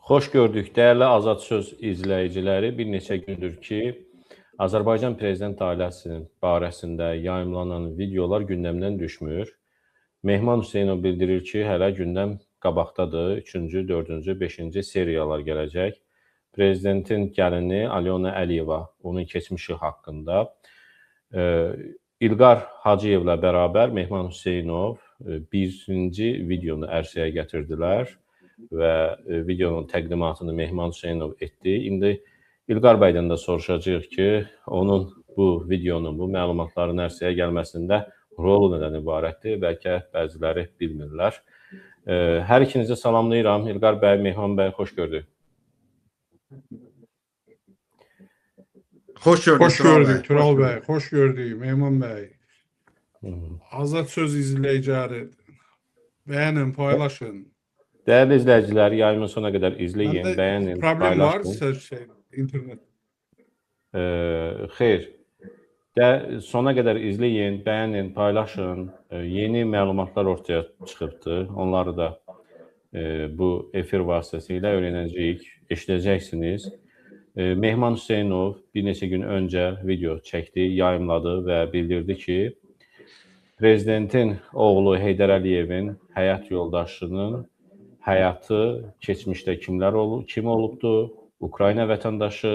Xoş gördük, dəyərli Azad Söz izləyiciləri. Bir neçə gündür ki, Azərbaycan Prezident ailəsinin barəsində yayımlanan videolar gündəmdən düşmür. Mehman Hüseynov bildirir ki, hələ gündəm qabaqdadır. 3-cü, 4-cü, 5-ci seriyalar gələcək. Prezidentin gəlini Alyona Əliyeva, onun keçmişi haqqında İlqar Hacıyevlə bərabər Mehman Hüseynov birinci videonu ərsəyə gətirdilər və videonun təqdimatını Mehman Hüseynov etdi. İndi İlqar bəydən də soruşacağıq ki, onun bu videonun, bu məlumatların ərsəyə gəlməsində rolu nədən ibarətdir? Bəlkə bəziləri bilmirlər. Hər ikinizi salamlayıram. İlqar bəy, Mehman bəy, xoş gördük. Xoş gördük, Xoş gördük Tural bəy, xoş gördük Mehman bəy. Azad Söz izləyiciləri, bəyənin, paylaşın. Dəyərli izləyicilər, yayımın sona qədər izləyin, bəyənin, problem var, şey, internet. Xeyr. Sona qədər izləyin, bəyənin, paylaşın. Yeni məlumatlar ortaya çıxıbdır. Onları da bu efir vasitəsilə öyrənəcəyik, eşidəcəksiniz. Mehman Hüseynov bir neçə gün öncə video çəkdi, yayımladı və bildirdi ki, prezidentin oğlu Heydər Əliyevin həyat yoldaşının həyatı keçmişdə kimlər olub, kim olubdu, Ukrayna vətəndaşı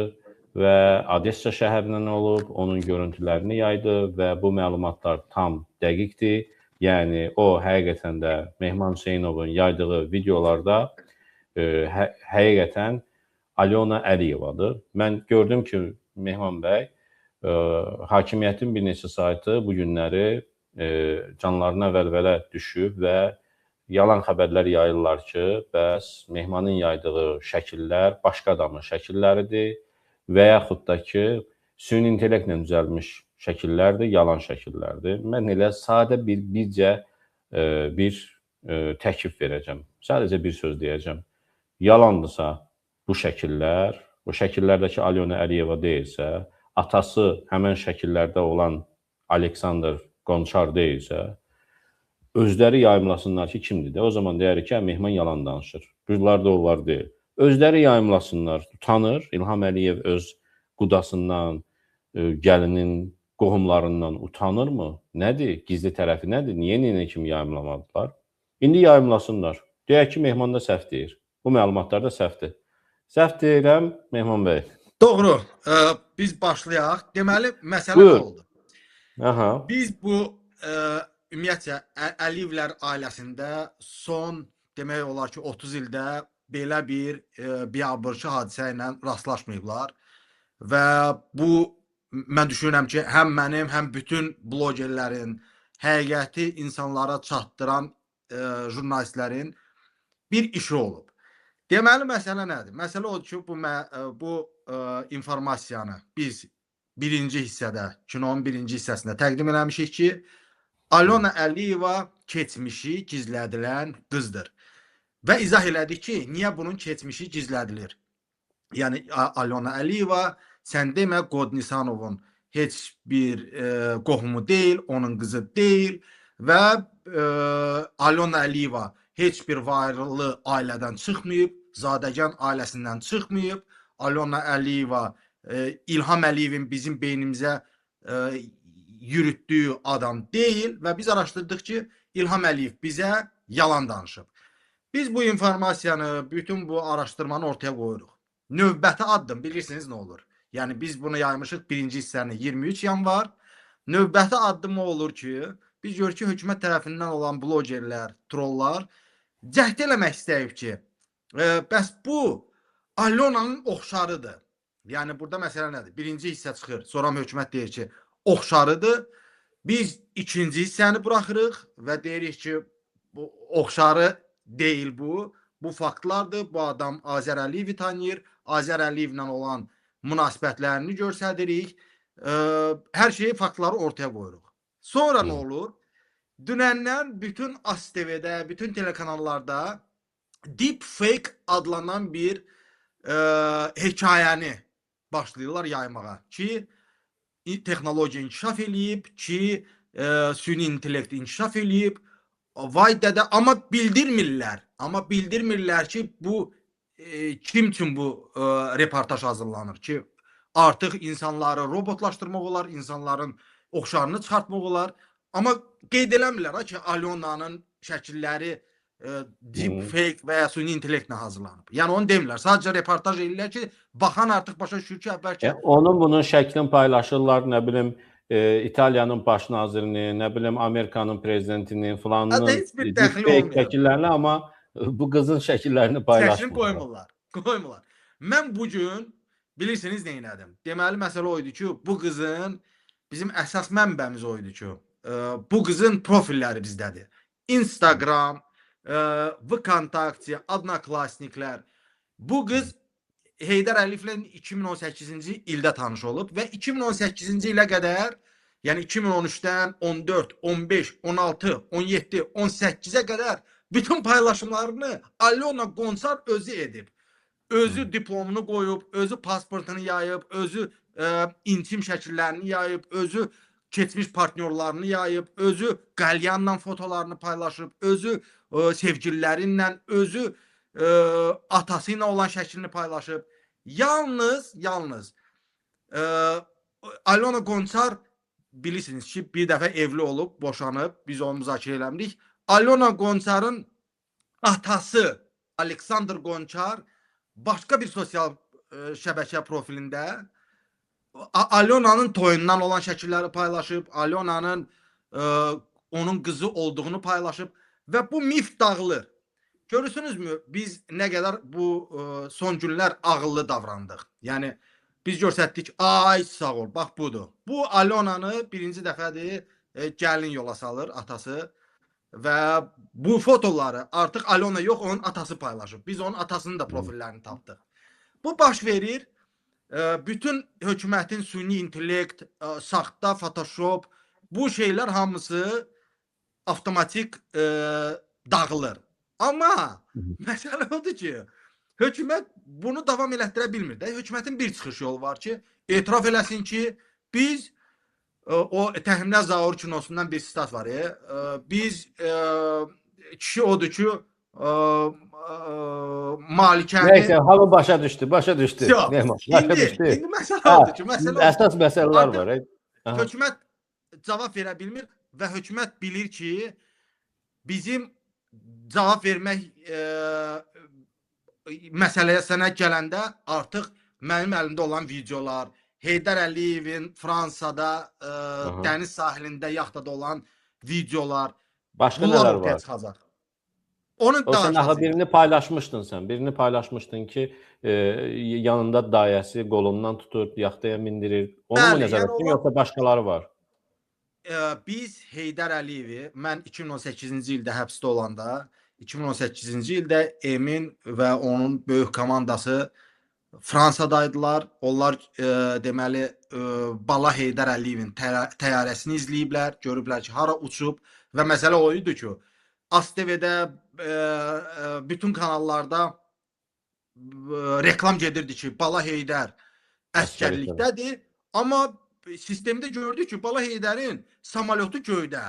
və Odessa şəhərindən olub, onun görüntülərini yaydı və bu məlumatlar tam dəqiqdir. Yəni, o həqiqətən də Mehman Hüseynovun yaydığı videolarda həqiqətən Alyona Əliyevadır. Mən gördüm ki, Mehman bəy, hakimiyyətin bir neçə saytı bu günləri canlarına vəlvələ düşüb və yalan xəbərlər yayırlar ki, bəs Mehmanın yaydığı şəkillər başqa adamın şəkilləridir və yaxud da ki, süni intellektlə düzəlmiş şəkillərdir, yalan şəkillərdir. Mən elə sadə bir təklif verəcəm. Sadəcə bir söz deyəcəm. Yalandırsa bu şəkillər, o şəkillərdəki Alyona Əliyeva deyilsə, atası həmən şəkillərdə olan Aleksandr Qonçar deyilsə, özləri yayımlasınlar ki, kimdir də? O zaman deyərik ki, Mehman yalan danışır. Bunlar da onlar deyil. Özləri yayımlasınlar. Utanır. İlham Əliyev öz qudasından, gəlinin qohumlarından utanırmı? Nədir? Gizli tərəfi nədir? Niyə nə kimi yayımlamadılar? İndi yayımlasınlar. Deyək ki, Mehman da səhv deyir. Bu məlumatlar da səhvdir. Səhv deyirəm, Mehman bəy. Doğru. Biz başlayaq. Deməli, məsələ nə oldu? Aha. Biz bu ümumiyyətcə, Əliyevlər ailəsində son, demək olar ki, 30 ildə belə bir biabırçı hadisə ilə rastlaşmayıblar. Və bu, mən düşünürəm ki, həm mənim, həm bütün blogerlərin, həqiqəti insanlara çatdıran jurnalistlərin bir işi olub. Deməli, məsələ nədir? Məsələ odur ki, bu informasiyanı biz birinci hissədə, kinonun birinci hissəsində təqdim eləmişik ki, Alyona Əliyeva keçmişi gizlədilən qızdır. Və izah elədik ki, niyə bunun keçmişi gizlədilir? Yəni, Alyona Əliyeva, sən demə, Qodnisanovun heç bir qohumu deyil, onun qızı deyil və Alyona Əliyeva heç bir varlı ailədən çıxmayıb, zadəgan ailəsindən çıxmayıb. Alyona Əliyeva, İlham Əliyevin bizim beynimizə yürütdüyü adam deyil və biz araşdırdıq ki, İlham Əliyev bizə yalan danışıb. Biz bu informasiyanı, bütün bu araşdırmanı ortaya qoyuruq. Növbəti addım bilirsiniz nə olur? Yəni biz bunu yaymışıq birinci hissəni 23 yanvar. Növbəti addım o olur ki, biz görürük ki, hökumət tərəfindən olan blogerlər, trollar cəhd eləmək istəyib ki, bəs bu Alyonanın oxşarıdır. Yəni burada məsələ nədir? Birinci hissə çıxır, sonra hökumət deyir ki, oxşarıdır. Biz ikinci hissəni buraxırıq və deyirik ki, bu oxşarı deyil bu. Bu faktlardır. Bu adam Azər Əliyevi tanıyır. Azər Əliyevlə olan münasibətlərini göstəririk. Hər şeyi, faktları ortaya qoyuruq. Sonra nə olur? Dünəndən bütün ASTV-də, bütün telekanallarda deepfake adlanan bir hekayəni başlayırlar yaymağa ki, texnologiya inkişaf eləyib, ki, süni intellekt inkişaf eləyib. Vay dədə, amma bildirmirlər. Amma bildirmirlər ki, bu kim üçün bu reportaj hazırlanır ki, artıq insanları robotlaşdırmaq olar, insanların oxşarını çıxartmaq olar. Amma qeyd eləmirlər ki, Alyonanın şəkilləri deepfake və ya süni intellektlə hazırlanıb. Yəni onu demirlər. Sadəcə reportaj eləyirlər ki, baxan artıq başa düşür ki, əvvəlki onun bunun şəklini paylaşırlar, nə bilim İtaliyanın baş nazirini, nə bilim Amerikanın prezidentinin filanının deepfake şəkillərini, amma bu qızın şəkillərini paylaşmırlar. Şəklini qoymurlar. Qoymurlar. Mən bu gün bilirsiniz nə elədim? Deməli məsələ o idi ki, bu qızın bizim əsas mənbəmiz o idi ki, bu qızın profilləri bizdədir. Instagram, VKontakte, Odnoklassniklər. Bu qız Heydər Əliyevlə 2018-ci ildə tanış olub və 2018-ci ilə qədər, yəni 2013-dən 14, 15, 16, 17, 18-ə qədər bütün paylaşımlarını Alyona Qonçar özü edib. Özü diplomunu qoyub, özü pasportunu yayıb, özü intim şəkillərini yayıb, özü keçmiş partnyorlarını yayıb, özü qəlyanla fotolarını paylaşıb, özü sevgililərinlə, özü atası ilə olan şəklini paylaşıb. Yalnız Alyona Qonçar bilirsiniz ki, bir dəfə evli olub, boşanıb, biz onu müzakirə eləmirik. Alyona Qonçarın atası Aleksandr Qonçar başqa bir sosial şəbəkə profilində Alyonanın toyundan olan şəkilləri paylaşıb, Alyonanın onun qızı olduğunu paylaşıb və bu mif dağılır. Görürsünüzmü, biz nə qədər bu son günlər ağıllı davrandıq. Yəni biz göstərdik, ay sağ ol, bax budur. Bu Alyonanı birinci dəfədir gəlin yola salır atası və bu fotoları artıq Alyona yox, onun atası paylaşıb. Biz onun atasının da profillərini tapdıq. Bu baş verir. Bütün hökumətin süni intellekt, saxta, Photoshop, bu şeylər hamısı avtomatik dağılır. Amma məsələ odur ki, hökumət bunu davam elətdirə bilmir də. Hökumətin bir çıxış yolu var ki, etiraf eləsin ki, biz o Təhminə Zaur kinosundan bir sitat var. Biz kişi odur ki, malikəni... Neysə, hamı başa düşdü, başa düşdü. Yox, indi məsələ odur ki, əsas məsələlər var. Hökumət cavab verə bilmir və hökumət bilir ki, bizim cavab vermək məsələyə sənə gələndə artıq mənim əlimdə olan videolar, Heydər Əliyevin Fransada dəniz sahilində yaxtada olan videolar, başqa bunlar nələr ortaya var? Çıxacaq. Onun o sən axı birini paylaşmışdın sən. Birini paylaşmışdın ki, yanında dayəsi qolundan tutur, yaxtaya mindirir. Onu mu nəzərdə yəni tutdun, yoxsa başqaları var? Biz Heydər Əliyevi, mən 2018-ci ildə həbsdə olanda, 2018-ci ildə Emin və onun böyük komandası Fransadaydılar. Onlar deməli Bala Heydər Əliyevin təyyarəsini izləyiblər, görüblər ki, hara uçub və məsələ o idi ki, ASTV-də bütün kanallarda reklam gedirdi ki, Bala Heydər əsgərlikdədir, amma sistemdə gördük ki, Bala Heydərin samolyotu göydə.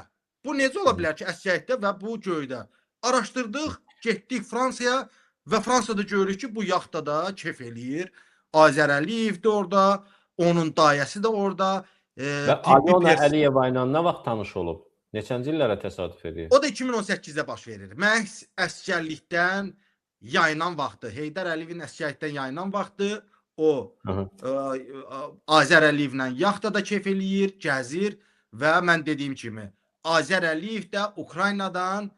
Bu necə ola bilər ki, əsgərlikdə və bu göydə? Araşdırdıq, getdik Fransaya və Fransada görürük ki, bu yaxtada kef eləyir. Azər Əliyev də orada, onun dayəsi də orada. Və Alyona Əliyeva ilə nə vaxt tanış olub? Neçənci illərə təsadüf edir? O da 2018-də baş verir. Məhz əsgərlikdən yayınan vaxtı, Heydər Əliyevin əsgərlikdən yayınan vaxtı o Azər Əliyevlə yaxtada kef eləyir, gəzir və mən dediyim kimi Azər Əliyev də Ukraynadan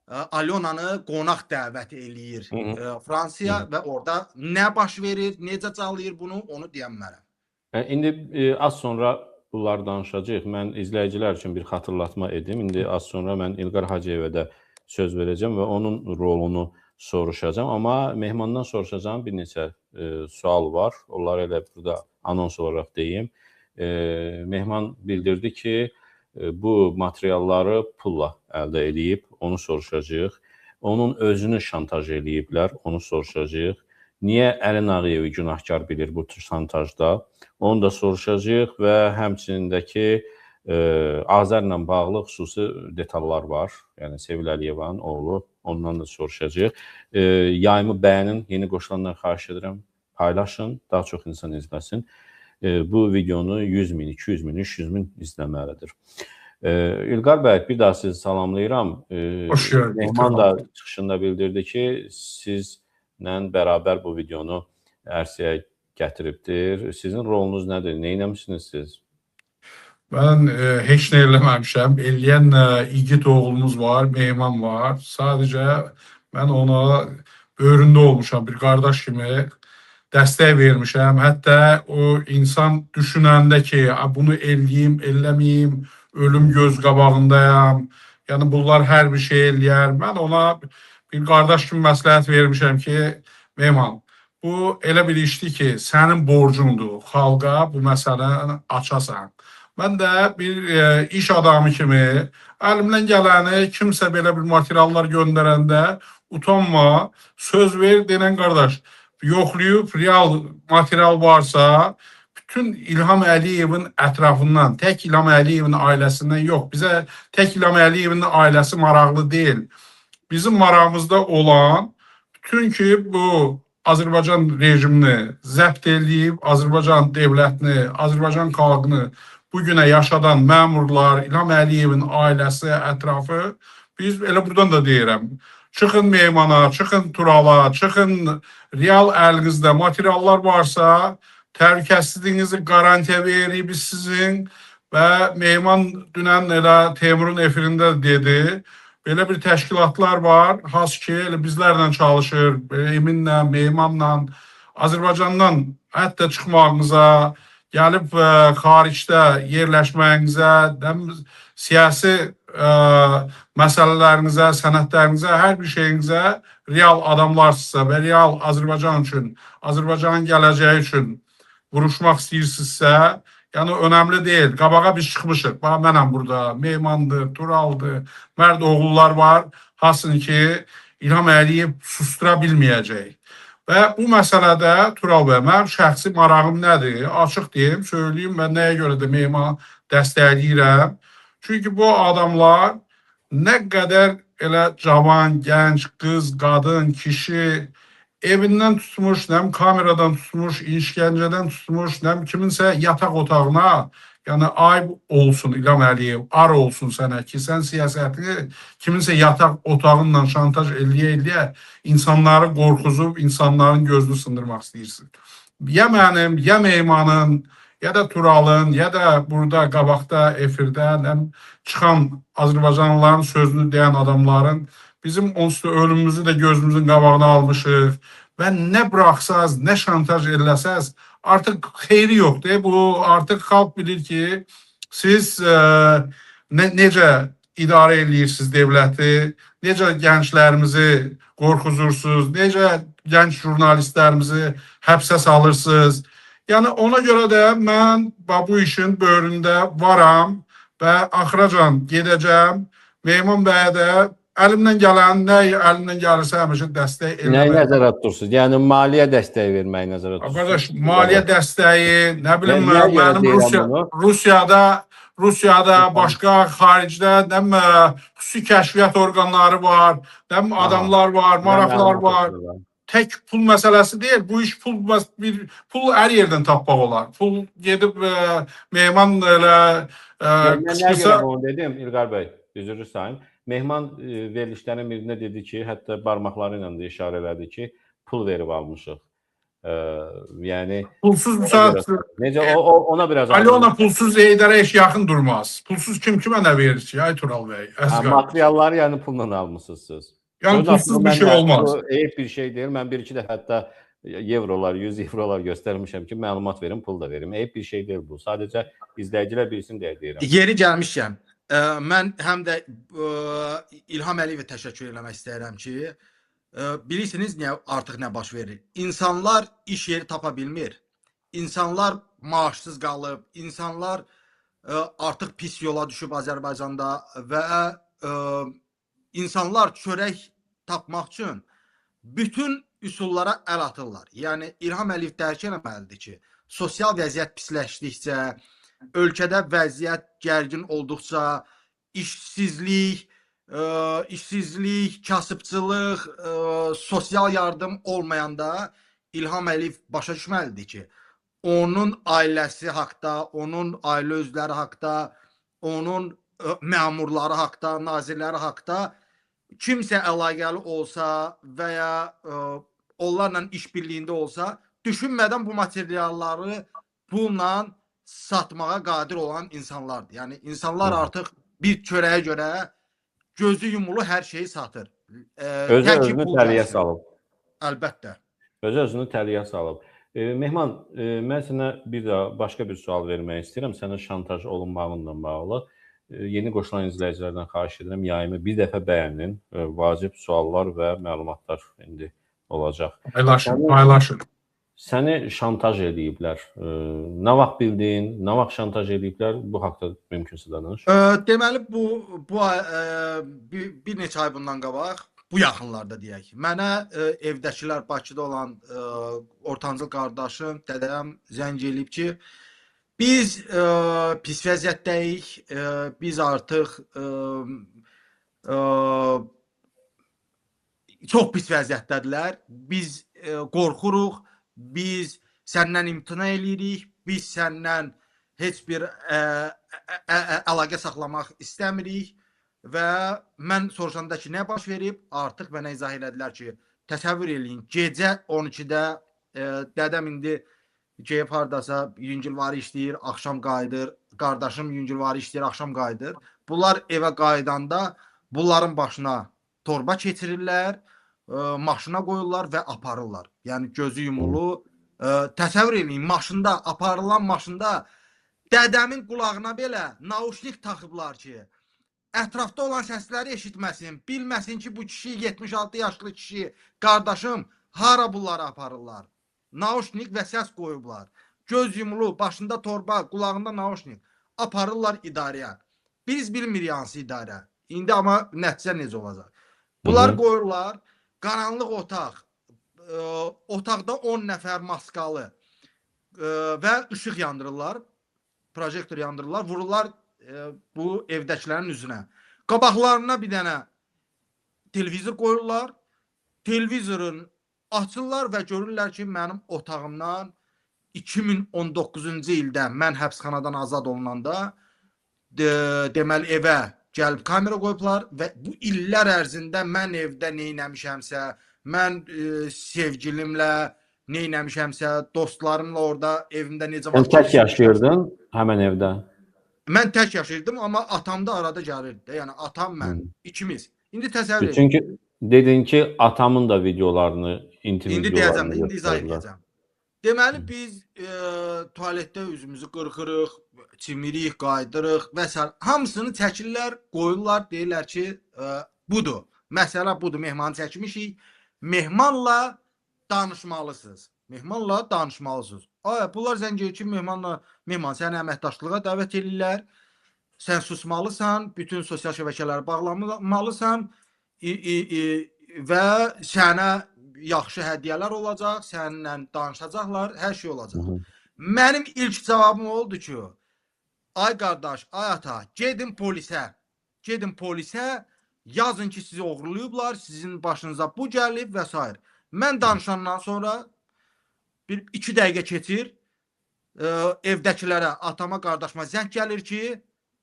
Alyonanı qonaq dəvət eləyir Fransaya və orada nə baş verir, necə çalıyır bunu, onu deyənmərəm. İndi az sonra bunları danışacağıq. Mən izləyicilər üçün bir xatırlatma edim. İndi az sonra mən İlqar Hacıyevə də söz verəcəm və onun rolunu soruşacağam. Amma mehmandan soruşacağım bir neçə sual var. Onları elə burada anons olaraq deyim. Mehman bildirdi ki, bu materialları pulla əldə eləyib, onu soruşacağıq. Onun özünü şantaj eləyiblər, onu soruşacağıq. Niyə Əli Nağıyevi günahkar bilir bu şantajda? Onu da soruşacağıq və həmçinin də ki, Azərlə bağlı xüsusi detallar var. Yəni Sevil Əliyevanın oğlu, ondan da soruşacağıq. Yayımı bəyənin, yeni qoşulanlar xahiş edirəm, paylaşın, daha çox insan izləsin. Bu videonu 100 min, 200 min, 300 min izləməlidir. İlqar bəy, bir daha sizi salamlayıram. Hoş gördük. Mehman da çıxışında bildirdi ki, sizlə bərabər bu videonu ərsəyə gətiribdir. Sizin rolunuz nədir? Nə etmisiniz siz? Mən heç nə eləməmişəm. Eləyən igid oğlumuz var, Mehman var. Sadəcə mən ona böyründə olmuşam, bir qardaş kimi dəstək vermişəm. Hətta o insan düşünəndə ki, bunu eləyim, eləməyim, ölüm göz qabağındayam, yəni bunlar hər bir şey eləyər. Mən ona bir qardaş kimi məsləhət vermişəm ki, Mehman, bu elə bir işdir ki, sənin borcundur, xalqa bu məsələni açasan. Mən də bir iş adamı kimi əlimdən gələni kimsə belə bir materiallar göndərəndə utanma, söz ver denən qardaş, yoxlayıb real material varsa, bütün İlham Əliyevin ətrafından, tək İlham Əliyevin ailəsindən yox, bizə tək İlham Əliyevin ailəsi maraqlı deyil. Bizim marağımızda olan bütün ki bu Azərbaycan rejimini zəbt eləyib, Azərbaycan devlətini, Azərbaycan xalqını bu günə yaşadan məmurlar, İlham Əliyevin ailəsi, ətrafı, biz elə buradan da deyirəm. Çıxın Mehmana, çıxın Turala, çıxın real əlinizdə materiallar varsa, təhlükəsizliyinizi qarantiya veririk biz sizin və Mehman dünən elə Teymurun efirində dedi, belə bir təşkilatlar var, has ki, elə bizlərlə çalışır, Eminlə, Mehmanla, Azərbaycandan hətta çıxmağınıza, gəlib xaricdə yerləşməyinizə, siyasi məsələlərinizə, sənədlərinizə, hər bir şeyinizə real adamlarsınızsa və real Azərbaycan üçün, Azərbaycanın gələcəyi üçün vuruşmaq istəyirsinizsə, yəni önəmli deyil. Qabağa biz çıxmışıq. Bax, mənəm burada, Mehmandır, Turaldır, mərd oğullar var, hasın ki, İlham Əliyev sustura bilməyəcək. Və bu məsələdə Tural bəy, mənim şəxsi marağım nədir? Açıq deyim, söyləyim, mən nəyə görə də Mehmanı dəstəkləyirəm. Çünki bu adamlar nə qədər elə cavan, gənc, qız, qadın, kişi evindən tutmuş, nəm kameradan tutmuş, işgəncədən tutmuş, nəm kiminsə yataq otağına, yəni ayıb olsun İlham Əliyev, ar olsun sənə ki, sən siyasətini kiminsə yataq otağınla şantaj eləyə-eləyə insanları qorxuzub, insanların gözünü sındırmaq istəyirsin. Ya mənim, ya Mehmanın, ya da Turalın, ya da burada qabaqda efirdə nəm çıxan Azərbaycanlıların sözünü deyən adamların bizim onsuz da ölümümüzü də gözümüzün qabağına almışıq və nə buraxsaz, nə şantaj eləsəz, artıq xeyri yoxdur. Bu artıq xalq bilir ki, siz necə idarə eləyirsiniz devləti, necə gənclərimizi qorxuzursunuz, necə gənc jurnalistlərimizi həbsə salırsınız. Yəni ona görə də mən bu işin böyründə varam və axıracan gedəcəm. Mehman bəyə də əlimdən gələn, nə əlimdən gəlirsə həmişə dəstək eləmək. Nəyi nəzərə tutursunuz? Yəni maliyyə dəstəyi verməyi nəzərə tutursunuz? Qardaş, maliyyə dəstəyi, nə bilim, mənim Rusiyada, başqa xaricdə, nə xüsusi kəşfiyyat orqanları var, nə adamlar var, maraqlar var. Tək pul məsələsi deyil, bu iş pul hər yerdən tapmaq olar. Pul gedib Mehman elə Mən nəyə görə bunu dedim, İlqar bəy, üzr istəyirəm. Mehman verilişlərin birində dedi ki, hətta barmaqları ilə də işarə elədi ki, pul verib almışıq. Yəni pulsuz müsaad. Necə ona biraz Alyona pulsuz Heydərə heç yaxın durmaz. Pulsuz kim kimə nə verir ki, ay Tural bəy? Materialları yəni pulla almısınız siz. Yəni pulsuz bir şey olmaz. Eyib bir şey deyil. Mən bir-iki dəfə hətta evrolar, 100 evrolar göstərmişəm ki, məlumat verim, pul da verim. Eyib bir şey deyil bu. Sadəcə izləyicilər bilsin deyə deyirəm. Yeri gəlmişkən, mən həm də İlham Əliyevə təşəkkür eləmək istəyirəm ki, bilirsiniz niyə artıq nə baş verir? İnsanlar iş yeri tapa bilmir. İnsanlar maaşsız qalıb, insanlar artıq pis yola düşüb Azərbaycanda və insanlar çörək tapmaq üçün bütün üsullara əl atırlar. Yəni İlham Əliyev dərk eləməlidir ki, sosial vəziyyət pisləşdikcə, Ölkədə vəziyyət gərgin olduqca işsizlik, kasıbçılıq, sosial yardım olmayanda İlham Əliyev başa düşməlidir ki, onun ailəsi haqda, onun ailə üzvləri haqda, onun məmurları haqda, nazirləri haqda kimsə əlaqəli olsa və ya onlarla işbirliyində olsa, düşünmədən bu materialları pulla satmağa qadir olan insanlardır. Yəni insanlar artıq bir çörəyə görə gözü yumulu hər şeyi satır. Özü özünü təliyə salıb. Əlbəttə. Özü özünü təliyə salıb. Mehman, mən sənə bir daha başqa bir sual vermək istəyirəm. Sənə şantaj olunmağınla bağlı. Yeni qoşulan izləyicilərdən xahiş edirəm, yayımı bir dəfə bəyənin. Vacib suallar və məlumatlar indi olacaq. Paylaşın, paylaşın. Səni şantaj eləyiblər. Nə vaxt bildin, nə vaxt şantaj eləyiblər? Bu haqda mümkünsə danış. Deməli, bu bir neçə ay bundan qabaq, bu yaxınlarda deyək. Mənə evdəkilər, Bakıda olan ortancıl qardaşım, dədəm zəng eləyib ki, biz pis vəziyyətdəyik, biz artıq çox pis vəziyyətdədirlər, biz qorxuruq, biz səndən imtina eləyirik, biz səndən heç bir əlaqə saxlamaq istəmirik və mən soruşanda ki, nə baş verib, artıq mənə izah elədilər ki, təsəvvür eləyin, gecə 12-də dədəm indi geyib haradasa yüngülvarı işləyir, axşam qayıdır, qardaşım yüngülvarı işləyir, axşam qayıdır. Bunlar evə qayıdanda bunların başına torba keçirirlər, maşına qoyurlar və aparırlar. Yəni gözü yumulu. Təsəvvür eləyin, maşında, aparılan maşında dədəmin qulağına belə nauşnik taxıblar ki, ətrafda olan səsləri eşitməsin, bilməsin ki, bu kişi 76 yaşlı kişi, qardaşım, hara bunları aparırlar. Nauşnik və səs qoyublar. Göz yumulu, başında torba, qulağında nauşnik. Aparırlar idarəyə. Biz bilmirik hansı idarə. İndi amma nəticə necə olacaq? Bunlar qoyurlar. Qaranlıq otaq. Otaqda 10 nəfər maskalı və işıq yandırırlar. Projektor yandırırlar. Vururlar bu evdəkilərin üzünə. Qabaqlarına bir dənə televizor qoyurlar. Televizorun açırlar və görürlər ki, mənim otağımdan 2019-cu ildə mən həbsxanadan azad olunanda deməli evə gəlib kamera qoyublar və bu illər ərzində mən evdə neynəmişəmsə, mən sevgilimlə neynəmişəmsə, dostlarımla orada evimdə necə vaxt... Sən tək yaşayırdın həmən evdə? Mən tək yaşayırdım, amma atam da arada gəlirdi. Yəni atam, mən, ikimiz. İndi təsəvvür edin. Çünki dedin ki, atamın da videolarını, intim İndi videolarını deyəcəm, indi izah edəcəm. Deməli, biz tualetdə üzümüzü qırxırıq, çimirik, qaydırıq və s. Hamısını çəkirlər, qoyurlar, deyirlər ki, budur. Məsələ budur, mehmanı çəkmişik. Mehmanla danışmalısınız. Mehmanla danışmalısınız. Ay, bunlar zəng edir ki, mehman səni əməkdaşlığa dəvət edirlər. Sən susmalısan, bütün sosial şəbəkələri bağlamalısan və sənə yaxşı hədiyyələr olacaq, səninlə danışacaqlar, hər şey olacaq. Mənim ilk cavabım oldu ki, ay qardaş, ay ata, gedin polisə, gedin polisə, yazın ki, sizi oğurlayıblar, sizin başınıza bu gəlib və s. Mən danışandan sonra bir 2 dəqiqə keçir, evdəkilərə, atama, qardaşıma zəng gəlir ki,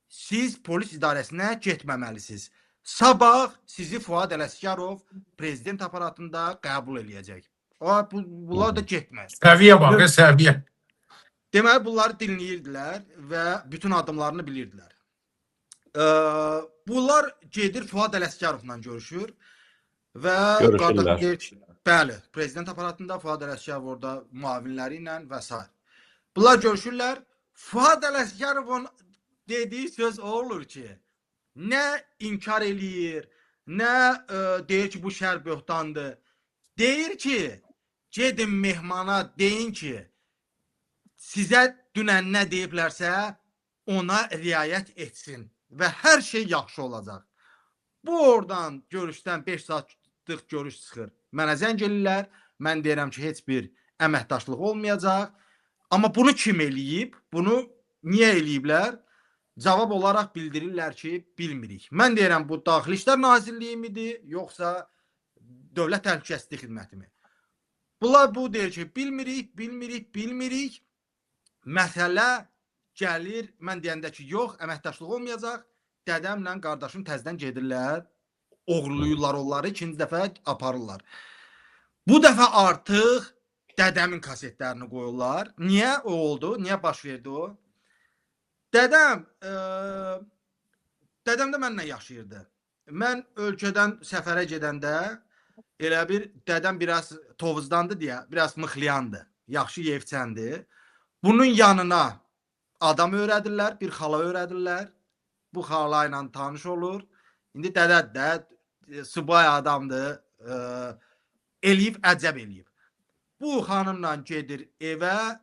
siz polis idarəsinə getməməlisiniz. Sabah sizi Fuad Ələsgərov prezident aparatında qəbul eləyəcək. Bunlar da getməz. Səviyyə bax, səviyyə. Deməli, bunları dinləyirdilər və bütün addımlarını bilirdilər. Bunlar gedir Fuad Ələsgərovla görüşür və görüşürlər. Deyir ki, bəli, prezident aparatında Fuad Ələsgərov orada müavinləri ilə və s. Bunlar görüşürlər. Fuad Ələsgərovun dediyi söz o olur ki, nə inkar eləyir, nə deyir ki, bu şər böhtandır. Deyir ki, gedin mehmana deyin ki, sizə dünən nə deyiblərsə, ona riayət etsin və hər şey yaxşı olacaq. Bu oradan görüşdən 5 saatlıq görüş çıxır. Mənə zəng eləyirlər, mən deyirəm ki, heç bir əməkdaşlıq olmayacaq. Amma bunu kim eləyib? Bunu Niyə eləyiblər? Cavab olaraq bildirirlər ki, bilmirik. Mən deyirəm, bu Daxili İşlər Nazirliyi midir, yoxsa Dövlət Təhlükəsizlik Xidməti mi? Bunlar bu deyir ki, bilmirik, bilmirik, bilmirik. Məsələ gəlir, mən deyəndə ki, yox, əməkdaşlıq olmayacaq. Dədəmlə qardaşım təzədən gedirlər, oğurlayırlar onları, ikinci dəfə aparırlar. Bu dəfə artıq dədəmin kasetlərini qoyurlar. Niyə o oldu? Niyə baş verdi o? Dədəm, dədəm də mənlə yaşayırdı. Mən ölkədən səfərə gedəndə elə bir dədəm biraz tovuzdandı deyə, biraz mıxlayandı. Yaxşı yevçəndir. Bunun yanına adam öyrədirlər, bir xala öyrədirlər. Bu xala ilə tanış olur. İndi dədə də subay adamdır. Eləyib, əcəb eləyib. Bu xanımla gedir evə,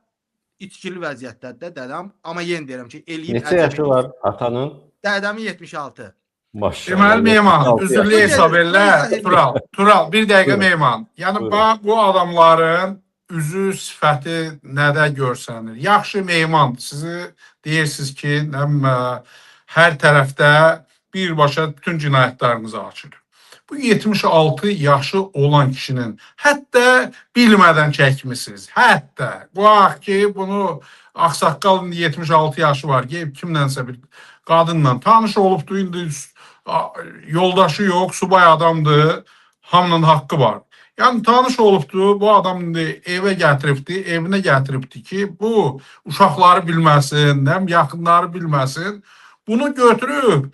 içkili vəziyyətdədir də dədəm. Amma yenə deyirəm ki, eləyib, Neçə yaşı var atanın? Dədəmin 76. Maşallah. Deməli Mehman, 76 üzrlü yaşı. hesab elə. Tural, Tural, bir dəqiqə Buyurun. Mehman. Yəni Buyurun. bax bu adamların üzü, sifəti nədə görsənir? Yaxşı Mehman, sizi deyirsiniz ki, nə bilim, hər tərəfdə birbaşa bütün cinayətlərinizi açır. Bu 76 yaşı olan kişinin hətta bilmədən çəkmisiniz. Hətta qoyaq ki, bunu ağsaqqal indi 76 yaşı var, gedib kimlənsə bir qadınla tanış olubdu, indi yoldaşı yox, subay adamdır, hamının haqqı var. Yəni tanış olubdu, bu adam indi evə gətiribdi, evinə gətiribdi ki, bu uşaqları bilməsin, nə bilim, yaxınları bilməsin. Bunu götürüb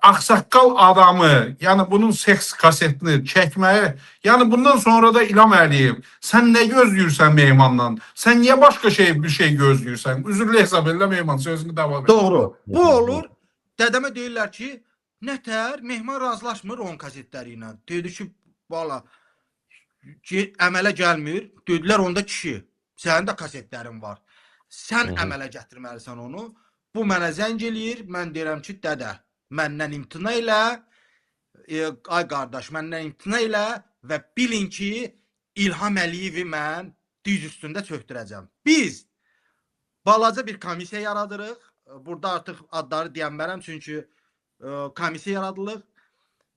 ağsaqqal adamı, yəni bunun seks kasetini çəkməyi, yəni bundan sonra da İlham Əliyev, sən nə gözləyirsən Mehmandan? Sən niyə başqa şey bir şey gözləyirsən? Üzrlü hesab elə Mehman, sözünü davam et. Doğru. Bu olur. Dədəmə deyirlər ki, nətər Mehman razılaşmır onun kasetləri ilə. Dedi ki, valla ki, əmələ gəlmir. Dedilər onda kişi, sənin də kasetlərin var. Sən əmələ gətirməlisən onu. Bu mənə zəng eləyir. Mən deyirəm ki, dədə, məndən imtina elə. Ay qardaş, məndən imtina elə və bilin ki, İlham Əliyevi mən diz üstündə çökdürəcəm. Biz balaca bir komissiya yaradırıq. Burada artıq adları deyənmərəm, çünki komissiya yaradılır.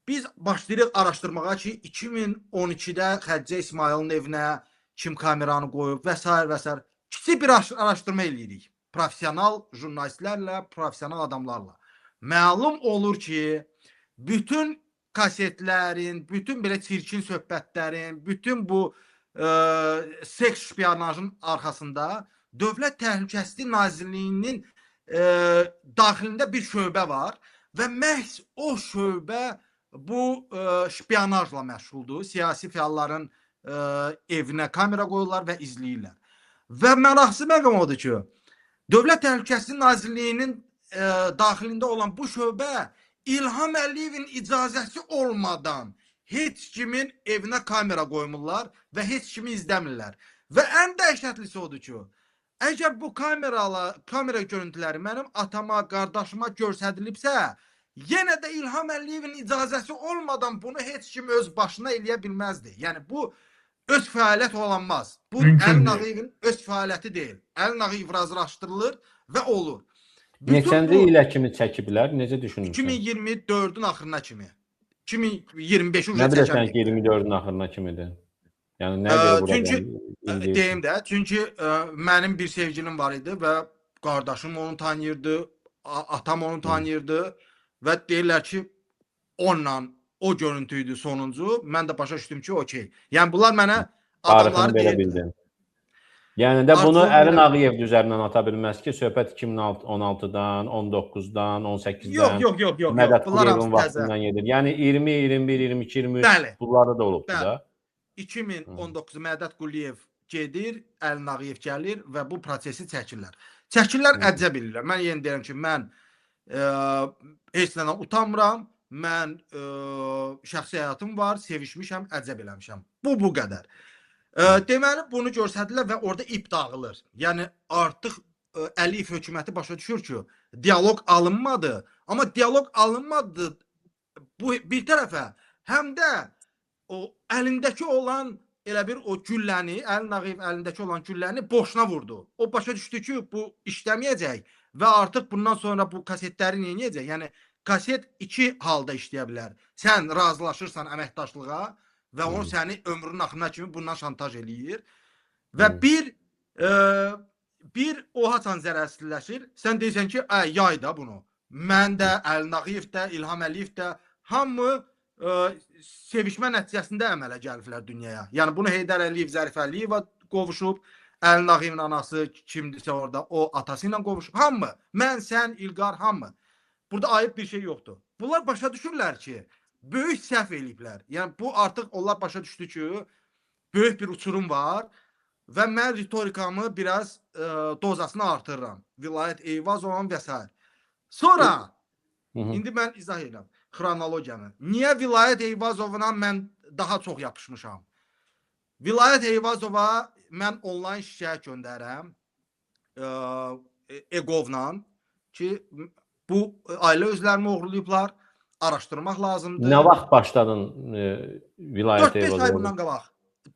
Biz başlayırıq araşdırmağa ki, 2012-də Xədicə İsmayılın evinə kim kameranı qoyub və s. və s. Kiçik bir araşdırma eləyirik. Professional jurnalistlərlə, professional adamlarla. Məlum olur ki, bütün kasetlərin, bütün belə çirkin söhbətlərin, bütün bu seks şpionajın arxasında Dövlət Təhlükəsizlik Nazirliyinin daxilində bir şöbə var və məhz o şöbə bu şpionajla məşğuldur. Siyasi fəalların evinə kamera qoyurlar və izləyirlər. Və maraqlı məqam odur ki, Dövlət Təhlükəsizlik Nazirliyinin daxilində olan bu şöbə İlham Əliyevin icazəsi olmadan heç kimin evinə kamera qoymurlar və heç kimi izləmirlər. Və ən dəhşətlisi odur ki, əgər bu kamera görüntüləri mənim atama, qardaşıma göstərilibsə, yenə də İlham Əliyevin icazəsi olmadan bunu heç kim öz başına eləyə bilməzdi. Yəni bu öz fəaliyyət olanmaz. Bu Mümkün Əli deyil. Nağıyevin öz fəaliyyəti deyil. Əli Nağıyev razılaşdırılır və olur. Bütün Neçənci bu ilə kimi çəkiblər? Necə düşünürsən? 2024-ün axırına kimi. 2025-i Nə bilirsən çəkən. ki, 24-ün axırına kimidir? Yəni nə görə burada? Çünki deyim də, çünki mənim bir sevgilim var idi və qardaşım onu tanıyırdı, atam onu tanıyırdı və deyirlər ki, onunla o görüntü idi sonuncu. Mən də başa düşdüm ki, okey. Yəni bunlar mənə adamları Tarixini belə deyirdilər. bildin. Yəni də bunu Artıq Əli belə- Nağıyev üzərindən ata bilməz ki, söhbət 2016-dan, 19-dan, 18-dən, Yox, yox, yox, yox, yox. Mədət Bunlar Quliyevin hamısı təzə. vaxtından gedir. Yəni 20, 21, 22, 23 Bəli. bunlarda da olubdu Bəli. da. 2019 Mədət Quliyev gedir, Əli Nağıyev gəlir və bu prosesi çəkirlər. Çəkirlər, əcəb eləyirlər. Mən yenə deyirəm ki, mən heç nədən utanmıram. Mən şəxsi həyatım var, sevişmişəm, əcəb eləmişəm. Bu qədər. Deməli bunu göstərdilər və orada ip dağılır. Yəni artıq Əliyev hökuməti başa düşür ki, dialoq alınmadı. Amma dialoq alınmadı bu bir tərəfə, həm də o əlindəki olan elə bir o gülləni, Əli Nağıyev əlindəki olan gülləni boşuna vurdu. O başa düşdü ki, bu işləməyəcək və artıq bundan sonra bu kasetləri nə edəcək? Yəni kaset iki halda işləyə bilər. Sən razılaşırsan əməkdaşlığa və o səni ömrünün axırına kimi bundan şantaj eləyir. Və bir o haçan zərərsizləşir. Sən deyirsən ki, yay da bunu. Mən də, Əli Nağıyev də, İlham Əliyev də, hamı sevişmə nəticəsində əmələ gəliblər dünyaya. Yəni bunu Heydər Əliyev, Zərif Əliyevə qovuşub, Əli Nağıyevin anası kimdirsə orada, o atası ilə qovuşub. Hamı, mən, sən, İlqar, hamı. Burada ayıb bir şey yoxdur. Bunlar başa düşürlər ki, böyük səhv eləyiblər. Yəni bu artıq onlar başa düşdü ki, böyük bir uçurum var və mən ritorikamı biraz dozasını artırıram. Vilayət Eyvazovun və s. Sonra, indi mən izah edirəm xronologiyanı. Niyə Vilayət Eyvazovuna mən daha çox yapışmışam? Vilayət Eyvazova mən onlayn şikayət göndərirəm Egovla ki, bu ailə özlərini oğurlayıblar, araşdırmaq lazımdır. Nə vaxt başladın Vilayət Eyvazova? 4-5 ay bundan qabaq.